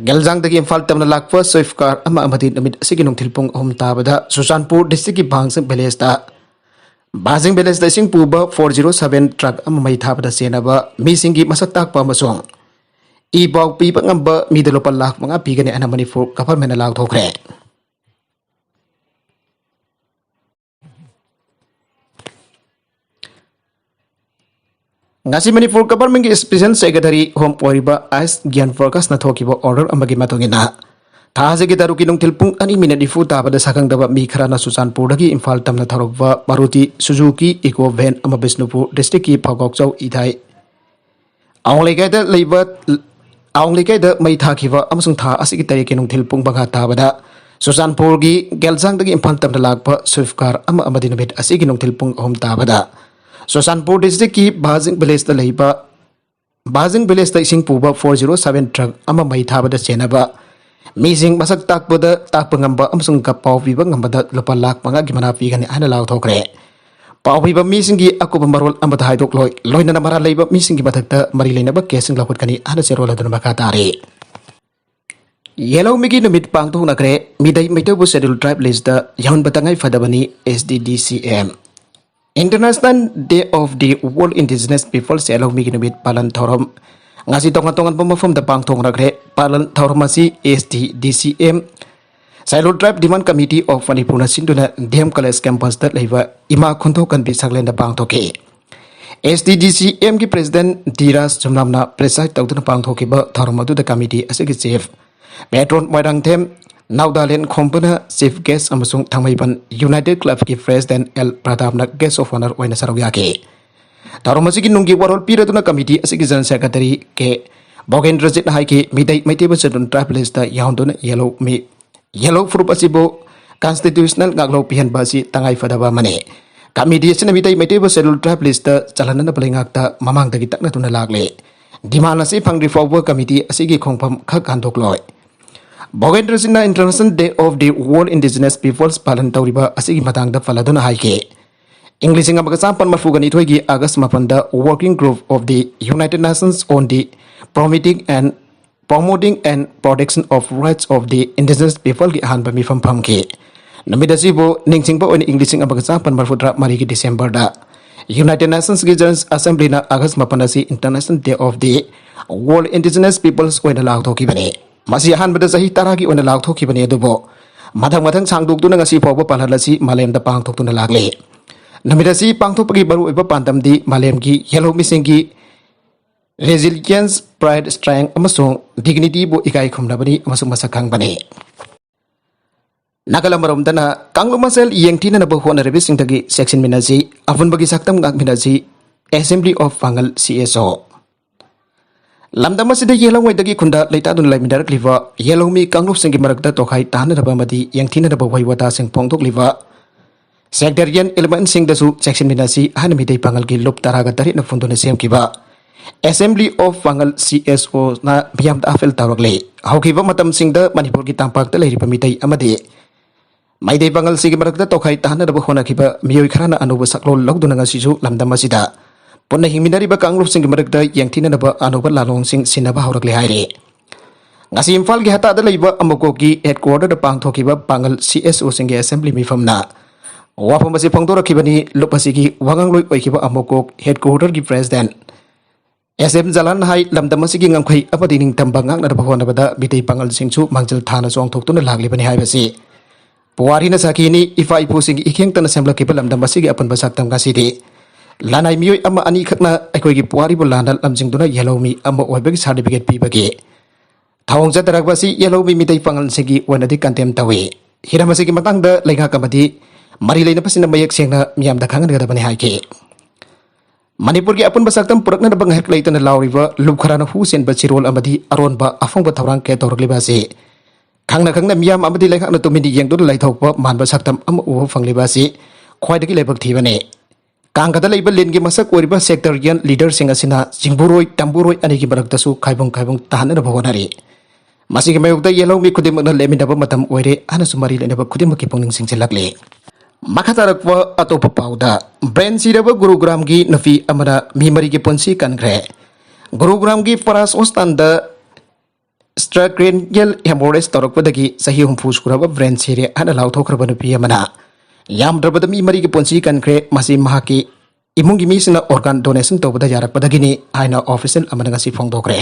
ꯒꯦꯜꯖꯥꯡꯗꯒꯤ ꯏꯝꯐꯥꯜ ꯇꯝꯅ ꯂꯥꯛꯄ Swift car ꯑꯃ ꯑꯃꯗꯤ ꯅꯨꯃꯤꯠ ꯑꯁꯤꯒꯤ ꯅꯨꯡꯊꯤꯜ ꯄꯨꯡ ꯑꯍꯨꯝ ꯇꯥꯕꯗ ꯆꯨꯔꯆꯥꯟꯄꯨꯔ districtꯀꯤ ꯕꯥꯡꯖꯤꯡ villageꯇ, ꯕꯥꯖꯤꯡ villageꯇ ꯏꯁꯤꯡ ꯄꯨꯕ four zero seven truck ꯑꯃ ꯃꯩ ꯊꯥꯕꯗ ꯆꯦꯟꯅꯕ ꯃꯤꯁꯤꯡꯒꯤ ꯃꯁꯛ ꯇꯥꯛꯄ ꯑꯃꯁꯨꯡ ꯏ ꯄꯥꯎ ꯄꯤꯕ ꯉꯝꯕ ꯃꯤꯗ ꯂꯨꯄꯥ ꯂꯥꯈ ꯃꯉꯥ ꯄꯤꯒꯅꯤ ꯍꯥꯏꯅ ꯃꯅꯤꯄꯨꯔ governmentꯅ ꯂꯥꯎꯊꯣꯛꯈ꯭ꯔꯦ꯫ ꯉꯁꯤ ꯃꯅꯤꯄꯨꯔ governmentꯀꯤ special secretary home ꯑꯣꯏꯔꯤꯕ ꯑꯦꯁ ꯒ꯭ꯌꯥꯟ ꯄ꯭ꯔꯀꯥꯁꯅ ꯊꯣꯛꯈꯤꯕ order ꯑꯃꯒꯤ ꯃꯇꯨꯡ ꯏꯟꯅ, ꯊꯥ ꯑꯁꯤꯒꯤ ꯇꯔꯨꯛꯀꯤ ꯅꯨꯡꯊꯤꯜ ꯄꯨꯡ ꯑꯅꯤ minute ꯅꯤꯐꯨ ꯇꯥꯕꯗ ꯁꯛꯈꯪꯗꯕ ꯃꯤ ꯈꯔꯅ ꯆꯨꯔꯆꯥꯟꯄꯨꯔꯗꯒꯤ ꯏꯝꯐꯥꯜ ꯇꯝꯅ ꯊꯧꯔꯛꯄ Maruti Suzuki Eeco van ꯑꯃ ꯕꯤꯁꯅꯨꯄꯨꯔ districtꯀꯤ ꯐꯒꯥꯎꯆꯧ ꯏꯊꯥꯏ ꯑꯋꯥꯡ ꯂꯩꯀꯥꯏꯗ ꯂꯩꯕ, ꯑꯋꯥꯡ ꯂꯩꯀꯥꯏꯗ ꯃꯩ ꯊꯥꯈꯤꯕ ꯑꯃꯁꯨꯡ ꯊꯥ ꯑꯁꯤꯒꯤ ꯇꯔꯦꯠꯀꯤ ꯅꯨꯡꯊꯤꯜ ꯄꯨꯡ ꯃꯉꯥ ꯇꯥꯕꯗ ꯆꯨꯔꯆꯥꯟꯄꯨꯔꯒꯤ ꯒꯦꯜꯖꯥꯡꯗꯒꯤ ꯏꯝꯐꯥꯜ ꯇꯝꯅ ꯂꯥꯛꯄ Swift car ꯑꯃ ꯑꯃꯗꯤ ꯅꯨꯃꯤꯠ ꯑꯁꯤꯒꯤ ꯅꯨꯡꯊꯤꯜ ꯄꯨꯡ ꯑꯍꯨꯝ ꯇꯥꯕꯗ ꯆꯨꯔꯆꯥꯟꯄꯨꯔ districtꯀꯤ ꯕꯥꯖꯤꯡ villageꯇ ꯂꯩꯕ, ꯕꯥꯖꯤꯡ villageꯇ ꯏꯁꯤꯡ ꯄꯨꯕ four zero seven truck ꯑꯃ ꯃꯩ ꯊꯥꯕꯗ ꯆꯦꯟꯅꯕ ꯃꯤꯁꯤꯡ ꯃꯁꯛ ꯇꯥꯛꯄꯗ, ꯇꯥꯛꯄ ꯉꯝꯕ ꯑꯃꯁꯨꯡ ꯄꯥꯎ ꯄꯤꯕ ꯉꯝꯕꯗ ꯂꯨꯄꯥ ꯂꯥꯈ ꯃꯉꯥꯒꯤ ꯃꯅꯥ ꯄꯤꯒꯅꯤ ꯍꯥꯏꯅ ꯂꯥꯎꯊꯣꯛꯈ꯭ꯔꯦ꯫ ꯄꯥꯎ ꯄꯤꯕ ꯃꯤꯁꯤꯡꯒꯤ ꯑꯀꯨꯞꯄ ꯃꯔꯣꯜ ꯑꯃꯠꯇ ꯍꯥꯏꯗꯣꯛꯂꯣꯏ, ꯂꯣꯏꯅꯅ ꯃꯔꯥꯜ ꯂꯩꯕ ꯃꯤꯁꯤꯡꯒꯤ ꯃꯊꯛꯇ ꯃꯔꯤ ꯂꯩꯅꯕ caseꯁꯤꯡ ꯂꯧꯈꯠꯀꯅꯤ ꯍꯥꯏꯅ ꯆꯦꯔꯣꯜ ꯑꯗꯨꯅ ꯃꯈꯥ ꯇꯥꯔꯤ꯫ ꯌꯦꯜꯍꯧꯃꯤꯒꯤ ꯅꯨꯃꯤꯠ ꯄꯥꯡꯊꯣꯛꯅꯈ꯭ꯔꯦ꯫ ꯃꯤꯇꯩ ꯃꯩꯇꯩꯕꯨ Scheduled Tribe listꯇ ꯌꯥꯎꯍꯟꯕ ꯇꯉꯥꯏ ꯐꯗꯕꯅꯤ, S D D C M꯫ International Day of the World Indigenous Peoples ꯌꯦꯜꯍꯧꯃꯤꯒꯤ ꯅꯨꯃꯤꯠ ꯄꯥꯂꯟ ꯊꯧꯔꯝ ꯉꯁꯤ ꯇꯣꯉꯥꯟ ꯇꯣꯉꯥꯟꯕ ꯃꯐꯝꯗ ꯄꯥꯡꯊꯣꯛꯅꯈ꯭ꯔꯦ꯫ ꯄꯥꯂꯟ ꯊꯧꯔꯝ ꯑꯁꯤ S T D C M, Scheduled Tribe Demand Committee of Manipurꯅ ꯁꯤꯟꯗꯨꯅ D M College Campusꯇ ꯂꯩꯕ ꯏꯃꯥ ꯈꯨꯟꯗꯣ ꯀꯟꯕꯤ ꯁꯪꯂꯦꯟꯗ ꯄꯥꯡꯊꯣꯛꯈꯤ꯫ S T D C Mꯒꯤ President D Raj ꯆꯨꯝꯅꯥꯝꯅ preside ꯇꯧꯗꯨꯅ ꯄꯥꯡꯊꯣꯛꯈꯤꯕ ꯊꯧꯔꯝ ꯑꯗꯨꯗ committee ꯑꯁꯤꯒꯤ chief Patron Moirangthem, ꯅꯥꯎꯗꯥꯂꯦꯟ ꯈꯣꯝꯕꯅ chief guest ꯑꯃꯁꯨꯡ ꯊꯥꯡꯃꯩꯕꯟ United Clubꯀꯤ President L ꯄ꯭ꯔꯗꯥꯞꯅ guest of honour ꯑꯣꯏꯅ ꯁꯔꯨꯛ ꯌꯥꯈꯤ꯫ ꯊꯧꯔꯝ ꯑꯁꯤꯒꯤ ꯅꯨꯡꯒꯤ ꯋꯥꯔꯣꯜ ꯄꯤꯔꯗꯨꯅ committee ꯑꯁꯤꯒꯤ General Secretary K ꯚꯣꯒꯦꯟꯗ꯭ꯔꯖꯤꯠꯅ ꯍꯥꯏꯈꯤ, ꯃꯤꯇꯩ ꯃꯩꯇꯩꯕꯨ Scheduled Tribe listꯇ ꯌꯥꯎꯍꯟꯗꯨꯅ ꯌꯦꯜꯍꯧ ꯃꯤ, ꯌꯦꯜꯍꯧ ꯐꯨꯔꯨꯞ ꯑꯁꯤꯕꯨ constitutional ꯉꯥꯛꯂꯧ ꯄꯤꯍꯟꯕ ꯑꯁꯤ ꯇꯉꯥꯏ ꯐꯗꯕ ꯑꯃꯅꯤ꯫ Committee ꯑꯁꯤꯅ ꯃꯤꯇꯩ ꯃꯩꯇꯩꯕꯨ Scheduled Tribe listꯇ ꯆꯜꯍꯟꯅꯅꯕ ꯂꯩꯉꯥꯛꯇ ꯃꯃꯥꯡꯗꯒꯤ ꯇꯛꯅꯗꯨꯅ ꯂꯥꯛꯂꯦ꯫ Demand ꯑꯁꯤ ꯐꯪꯗ꯭ꯔꯤ ꯐꯥꯎꯕ committee ꯑꯁꯤꯒꯤ ꯈꯣꯡꯐꯝ ꯈꯛ ꯍꯟꯗꯣꯛꯂꯣꯏ꯫ ꯚꯣꯒꯦꯟꯗ꯭ꯔꯖꯤꯠꯅ International Day of the World Indigenous Peoples ꯄꯥꯂꯟ ꯇꯧꯔꯤꯕ ꯑꯁꯤꯒꯤ ꯃꯇꯥꯡꯗ ꯄꯜꯂꯗꯨꯅ ꯍꯥꯏꯈꯤ, ꯏꯪ ꯂꯤꯁꯤꯡ ꯑꯃꯒ ꯆꯥꯃꯥꯄꯟ ꯃꯔꯐꯨꯒ ꯅꯤꯊꯣꯏꯒꯤ August ꯃꯥꯄꯟꯗ Working Group of the United Nations on the Promoting and Promoting and Protection of Rights of the Indigenous Peopleꯒꯤ ꯑꯍꯥꯟꯕ ꯃꯤꯐꯝ ꯐꯝꯈꯤ꯫ ꯅꯨꯃꯤꯠ ꯑꯁꯤꯕꯨ ꯅꯤꯡꯁꯤꯡꯕ ꯑꯣꯏꯅ ꯏꯪ ꯂꯤꯁꯤꯡ ꯑꯃꯒ ꯆꯥꯃꯥꯄꯟ ꯃꯔꯐꯨꯇꯔꯥ ꯃꯔꯤꯒꯤ Decemberꯗ United Nationsꯀꯤ General Assemblyꯅ August ꯃꯥꯄꯟ ꯑꯁꯤ International Day of the World Indigenous Peoples ꯑꯣꯏꯅ ꯂꯥꯎꯊꯣꯛꯈꯤꯕꯅꯤ꯫ ꯃꯁꯤ ꯑꯍꯥꯟꯕꯗ ꯆꯍꯤ ꯇꯔꯥꯒꯤ ꯑꯣꯏꯅ ꯂꯥꯎꯊꯣꯛꯈꯤꯕꯅꯤ, ꯑꯗꯨꯕꯨ ꯃꯊꯪ ꯃꯊꯪ ꯁꯥꯡꯗꯣꯛꯇꯨꯅ ꯉꯁꯤ ꯐꯥꯎꯕ ꯄꯥꯂꯟ ꯑꯁꯤ ꯃꯥꯂꯦꯝꯗ ꯄꯥꯡꯊꯣꯛꯇꯨꯅ ꯂꯥꯛꯂꯤ꯫ ꯅꯨꯃꯤꯠ ꯑꯁꯤ ꯄꯥꯡꯊꯣꯛꯄꯒꯤ ꯃꯔꯨꯑꯣꯏꯕ ꯄꯥꯟꯗꯝꯗꯤ ꯃꯥꯂꯦꯝꯒꯤ ꯌꯦꯜꯍꯧꯃꯤꯁꯤꯡꯒꯤ resilience, pride, strength ꯑꯃꯁꯨꯡ dignityꯕꯨ ꯏꯀꯥꯏ ꯈꯨꯝꯅꯕꯅꯤ ꯑꯃꯁꯨꯡ ꯃꯁꯛ ꯈꯪꯕꯅꯤ꯫ ꯅꯥꯀꯜ ꯑꯃꯔꯣꯝꯗꯅ ꯀꯥꯡꯂꯨꯞ ꯃꯁꯦꯜ ꯌꯦꯡꯊꯤꯅꯅꯕ ꯍꯣꯠꯅꯔꯤꯕꯁꯤꯡꯗꯒꯤ ꯆꯦꯛꯁꯤꯟꯃꯤꯟꯅꯁꯤ, ꯑꯄꯨꯟꯕꯒꯤ ꯁꯛꯇꯝ ꯉꯥꯛꯃꯤꯟꯅꯁꯤ, Assembly of ꯄꯥꯡꯒꯜ C S O꯫ ꯂꯝꯗꯝ ꯑꯁꯤꯗ ꯌꯦꯜꯍꯧꯉꯩꯗꯒꯤ ꯈꯨꯟꯗꯥ ꯂꯩꯇꯥꯗꯨꯅ ꯂꯩꯃꯤꯟꯅꯔꯛꯂꯤꯕ ꯌꯦꯜꯍꯧꯃꯤ ꯀꯥꯡꯂꯨꯞꯁꯤꯡꯒꯤ ꯃꯔꯛꯇ ꯇꯣꯈꯥꯏ ꯇꯥꯅꯅꯕ ꯑꯃꯗꯤ ꯌꯦꯡꯊꯤꯅꯅꯕ ꯋꯥꯍꯩ ꯋꯥꯇꯥꯁꯤꯡ ꯐꯣꯡꯗꯣꯛꯂꯤꯕ sectarian elementꯁꯤꯡꯗꯁꯨ ꯆꯦꯛꯁꯤꯟꯃꯤꯟꯅꯁꯤ ꯍꯥꯏꯅ ꯃꯤꯇꯩ ꯄꯥꯡꯒꯜꯒꯤ ꯂꯨꯞ ꯇꯔꯥꯒ ꯇꯔꯦꯠꯅ ꯐꯣꯡꯗꯨꯅ ꯁꯦꯝꯈꯤꯕ Assembly of ꯄꯥꯡꯒꯜ C S Oꯅ ꯃꯤꯌꯥꯝꯗ appeal ꯇꯧꯔꯛꯂꯤ꯫ ꯍꯧꯈꯤꯕ ꯃꯇꯝꯁꯤꯡꯗ ꯃꯅꯤꯄꯨꯔꯒꯤ ꯇꯝꯄꯥꯛꯇ ꯂꯩꯔꯤꯕ ꯃꯤꯇꯩ ꯑꯃꯗꯤ ꯃꯩꯇꯩ ꯄꯥꯉꯜꯁꯤꯒꯤ ꯃꯔꯛꯇ ꯇꯣꯈꯥꯏ ꯇꯥꯍꯟꯅꯅꯕ ꯍꯣꯠꯅꯈꯤꯕ ꯃꯤꯑꯣꯏ ꯈꯔꯅ ꯑꯅꯧꯕ ꯁꯛꯂꯣꯟ ꯂꯧꯗꯨꯅ ꯉꯁꯤꯁꯨ ꯂꯝꯗꯝ ꯑꯁꯤꯗ ꯄꯨꯟꯅ ꯍꯤꯡꯃꯤꯟꯅꯔꯤꯕ ꯀꯥꯡꯂꯨꯞꯁꯤꯡꯒꯤ ꯃꯔꯛꯇ ꯌꯦꯡꯊꯤꯅꯅꯕ ꯑꯅꯧꯕ ꯂꯥꯂꯣꯡꯁꯤꯡ ꯁꯤꯟꯅꯕ ꯍꯧꯔꯛꯂꯦ ꯍꯥꯏꯔꯤ꯫ ꯉꯁꯤ ꯏꯝꯐꯥꯜꯒꯤ ꯍꯇꯥꯗ ꯂꯩꯕ ꯑꯃꯣꯀꯣꯛꯀꯤ headquarterꯗ ꯄꯥꯡꯊꯣꯛꯈꯤꯕ ꯄꯥꯉꯜ C S Oꯁꯤꯡꯒꯤ assembly ꯃꯤꯐꯝꯅ ꯋꯥꯐꯝ ꯑꯁꯤ ꯐꯣꯡꯗꯣꯔꯛꯈꯤꯕꯅꯤ꯫ ꯂꯨꯞ ꯑꯁꯤꯒꯤ ꯋꯥꯉꯥꯡꯂꯣꯏ ꯑꯣꯏꯈꯤꯕ ꯑꯃꯣꯀꯣꯛ headquarterꯒꯤ president ꯑꯦꯁ ꯑꯦꯝ ꯖꯂꯥꯟ ꯍꯥꯏ ꯂꯝꯗꯝ ꯑꯁꯤꯒꯤ ꯉꯝꯈꯩ ꯑꯃꯗꯤ ꯅꯤꯡꯇꯝꯕ ꯉꯥꯛꯅꯅꯕ ꯍꯣꯠꯅꯕꯗ ꯃꯤꯇꯩ ꯄꯥꯉꯜꯁꯤꯡꯁꯨ ꯃꯥꯡꯖꯤꯜ ꯊꯥꯅ ꯆꯣꯡꯊꯣꯛꯇꯨꯅ ꯂꯥꯛꯂꯤꯕꯅꯤ ꯍꯥꯏꯕꯁꯤ ꯄꯨꯋꯥꯔꯤꯅ ꯁꯥꯈꯤꯅꯤ꯫ ꯏꯄꯥ ꯏꯄꯨꯁꯤꯡꯒꯤ ꯏꯈꯦꯡꯇꯅ ꯁꯦꯝꯂꯛꯈꯤꯕ ꯂꯝꯗꯝ ꯑꯁꯤꯒꯤ ꯑꯄꯨꯟꯕ ꯁꯛꯇꯝ ꯉꯁꯤꯗꯤ ꯂꯅꯥꯏ ꯃꯤꯑꯣꯏ ꯑꯃ ꯑꯅꯤꯈꯛꯅ ꯑꯩꯈꯣꯏꯒꯤ ꯄꯨꯋꯥꯔꯤꯕꯨ ꯂꯥꯟꯅ ꯂꯝꯖꯤꯡꯗꯨꯅ ꯌꯦꯜꯍꯧꯃꯤ ꯑꯃ ꯑꯣꯏꯕꯒꯤ ꯁꯥꯔꯇꯤꯐꯤꯀꯦꯠ ꯄꯤꯕꯒꯤ ꯊꯧꯑꯣꯡ ꯆꯠꯊꯔꯛꯄ ꯑꯁꯤ ꯌꯦꯜꯍꯧꯃꯤ ꯃꯤꯇꯩ ꯄꯥꯉꯜꯁꯤꯡꯒꯤ ꯑꯣꯏꯅꯗꯤ ꯀꯟꯗꯦꯝ ꯇꯧꯏ꯫ ꯍꯤꯔꯝ ꯑꯁꯤꯒꯤ ꯃꯇꯥꯡꯗ ꯂꯩꯉꯥꯛ ꯑꯃꯗꯤ ꯃꯔꯤ ꯂꯩꯅꯕꯁꯤꯡꯅ ꯃꯌꯦꯛ ꯁꯦꯡꯅ ꯃꯤꯌꯥꯝꯗ ꯈꯪꯍꯟꯒꯗꯕꯅꯤ ꯍꯥꯏꯈꯤ꯫ ꯃꯅꯤꯄꯨꯔꯒꯤ ꯑꯄꯨꯟꯕ ꯁꯛꯇꯝ ꯄꯨꯔꯛꯅꯅꯕ ꯉꯥꯏꯍꯥꯛ ꯂꯩꯇꯅ ꯂꯥꯎꯔꯤꯕ ꯂꯨꯞ ꯈꯔꯅ ꯍꯨ ꯆꯦꯟꯕ ꯆꯤꯔꯣꯜ ꯑꯃꯗꯤ ꯑꯔꯣꯟꯕ ꯑꯐꯣꯡꯕ ꯊꯧꯔꯥꯡ ꯀꯌꯥ ꯇꯧꯔꯛꯂꯤꯕ ꯑꯁꯤ ꯈꯪꯅ ꯈꯪꯅ ꯃꯤꯌꯥꯝ ꯑꯃꯗꯤ ꯂꯩꯉꯥꯛꯅ ꯇꯨꯃꯤꯟ ꯌꯦꯡꯗꯨꯅ ꯂꯩꯊꯣꯛꯄ ꯃꯥꯟꯕ ꯁꯛꯇꯝ ꯑꯃ ꯎꯕ ꯐꯪꯂꯤꯕ ꯑꯁꯤ ꯈ꯭ꯋꯥꯏꯗꯒꯤ ꯂꯥꯏꯕꯛ ꯊꯤꯕꯅꯤ꯫ ꯀꯥꯡꯒꯗ ꯂꯩꯕ ꯂꯤꯟꯒꯤ ꯃꯁꯛ ꯑꯣꯏꯔꯤꯕ ꯁꯦꯛꯇꯔꯤꯌꯟ ꯂꯤꯗꯔꯁꯤꯡ ꯑꯁꯤꯅ ꯆꯤꯡꯕꯨꯔꯣꯏ ꯇꯝꯕꯨꯔꯣꯏ ꯑꯅꯤꯒꯤ ꯃꯔꯛꯇꯁꯨ ꯈꯥꯏꯕꯨꯡ ꯈꯥꯏꯕꯨꯡ ꯇꯥꯍꯟꯅꯅꯕ ꯍꯣꯠꯅꯔꯤ꯫ ꯃꯁꯤꯒꯤ ꯃꯥꯌꯣꯛꯇ ꯌꯦꯜꯍꯧꯃꯤ ꯈꯨꯗꯤꯡꯃꯛꯅ ꯂꯦꯞꯃꯤꯟꯅꯕ ꯃꯇꯝ ꯑꯣꯏꯔꯦ ꯍꯥꯏꯅꯁꯨ ꯃꯔꯤ ꯂꯩꯅꯕ ꯈꯨꯗꯤꯡꯃꯛꯀꯤ ꯄꯨꯛꯅꯤꯡ ꯆꯤꯡꯁꯤꯜꯂꯛꯂꯤ꯫ ꯃꯈꯥ ꯇꯥꯔꯛꯄ ꯑꯇꯣꯞꯄ ꯄꯥꯎꯗ, ꯕ꯭ꯔꯦꯟ ꯁꯤꯔꯕ ꯒꯨꯔꯨꯒ꯭ꯔꯥꯝꯒꯤ ꯅꯨꯄꯤ ꯑꯃꯅ ꯃꯤ ꯃꯔꯤꯒꯤ ꯄꯨꯟꯁꯤ ꯀꯟꯈ꯭ꯔꯦ꯫ ꯒꯨꯔꯨꯒ꯭ꯔꯥꯝꯒꯤ ꯄꯔꯥꯁ ꯍꯣꯁꯄꯤꯇꯥꯜꯗ ꯁ꯭ꯇ꯭ꯔꯥꯀ꯭ꯔꯦꯅꯤꯌꯦꯜ ꯍꯦꯃꯣꯔꯦꯖ ꯇꯧꯔꯛꯄꯗꯒꯤ ꯆꯍꯤ ꯍꯨꯝꯐꯨ ꯁꯨꯔꯕ ꯕ꯭ꯔꯦꯟ ꯁꯤꯔꯦ ꯍꯥꯏꯅ ꯂꯥꯎꯊꯣꯛꯈ꯭ꯔꯕ ꯅꯨꯄꯤ ꯑꯃꯅ ꯌꯥꯝꯗ꯭ꯔꯕꯗ ꯃꯤ ꯃꯔꯤꯒꯤ ꯄꯨꯟꯁꯤ ꯀꯟꯈ꯭ꯔꯦ꯫ ꯃꯁꯤ ꯃꯍꯥꯛꯀꯤ ꯏꯃꯨꯡꯒꯤ ꯃꯤꯁꯤꯡꯅ ꯑꯣꯔꯒꯥꯟ ꯗꯣꯅꯦꯁꯟ ꯇꯧꯕꯗ ꯌꯥꯔꯛꯄꯗꯒꯤꯅꯤ ꯍꯥꯏꯅ ꯑꯣꯐꯤꯁꯤꯌꯦꯜ ꯑꯃꯅ ꯉꯁꯤ ꯐꯣꯡꯗꯣꯛꯈ꯭ꯔꯦ꯫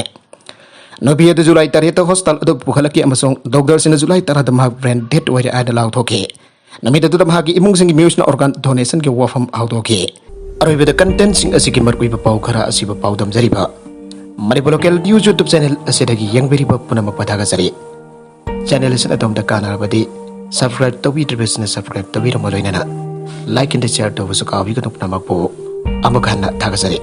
ꯅꯨꯄꯤ ꯑꯗꯨ ꯖꯨꯂꯥꯏ ꯇꯔꯦꯠꯇ ꯍꯣꯁꯄꯤꯇꯥꯜ ꯑꯗꯨ ꯄꯨꯈꯠꯂꯛꯈꯤ ꯑꯃꯁꯨꯡ ꯗꯣꯛꯇꯔꯁꯤꯡꯅ ꯖꯨꯂꯥꯏ ꯇꯔꯥꯗ ꯃꯍꯥꯛ ꯕ꯭ꯔꯦꯟ ꯗꯦꯗ ꯑꯣꯏꯔꯦ ꯍꯥꯏꯅ ꯂꯥꯎꯊꯣꯛꯈꯤ꯫ ꯅꯨꯃꯤꯠ ꯑꯗꯨꯗ ꯃꯍꯥꯛꯀꯤ ꯏꯃꯨꯡꯁꯤꯡꯒꯤ ꯃꯤꯑꯣꯏꯁꯤꯡꯅ ꯑꯣꯔꯒꯥꯟ ꯗꯣꯅꯦꯁꯟꯒꯤ ꯋꯥꯐꯝ ꯍꯧꯗꯣꯛꯈꯤ꯫ ꯑꯔꯣꯏꯕꯗ ꯀꯟꯇꯦꯟꯁꯤꯡ ꯑꯁꯤꯒꯤ ꯃꯔꯨꯑꯣꯏꯕ ꯄꯥꯎ ꯈꯔ ꯑꯁꯤꯕꯨ ꯄꯥꯎꯗꯝꯖꯔꯤꯕ ꯃꯅꯤꯄꯨꯔ ꯂꯣꯀꯦꯜ ꯅ꯭ꯌꯨꯁ ꯌꯨꯇ꯭ꯌꯨꯕ ꯆꯦꯅꯦꯜ ꯑꯁꯤꯗꯒꯤ ꯌꯦꯡꯕꯤꯔꯤꯕ ꯄꯨꯝꯅꯃꯛꯄꯨ ꯊꯥꯒꯠꯆꯔꯤ꯫ ꯆꯦꯅꯦꯜ ꯑꯁꯤꯅ ꯑꯗꯣꯝꯗ ꯀꯥꯟꯅꯔꯕꯗꯤ ꯁꯕꯁꯀ꯭ꯔꯥꯏꯕ ꯇꯧꯕꯤꯗ꯭ꯔꯤꯕꯁꯤꯡꯅ ꯁꯕꯁꯀ꯭ꯔꯥꯏꯕ ꯇꯧꯕꯤꯔꯝꯃ ꯂꯣꯏꯅꯅ ꯂꯥꯏꯛ ꯑꯦꯟ ꯁꯤꯌꯔ ꯇꯧꯕꯁꯨ ꯀꯥꯎꯕꯤꯒꯅꯨ꯫ ꯄꯨꯝꯅꯃꯛꯄꯨ ꯑꯃꯨꯛ ꯍꯟꯅ ꯊꯥꯒꯠꯆꯔꯤ꯫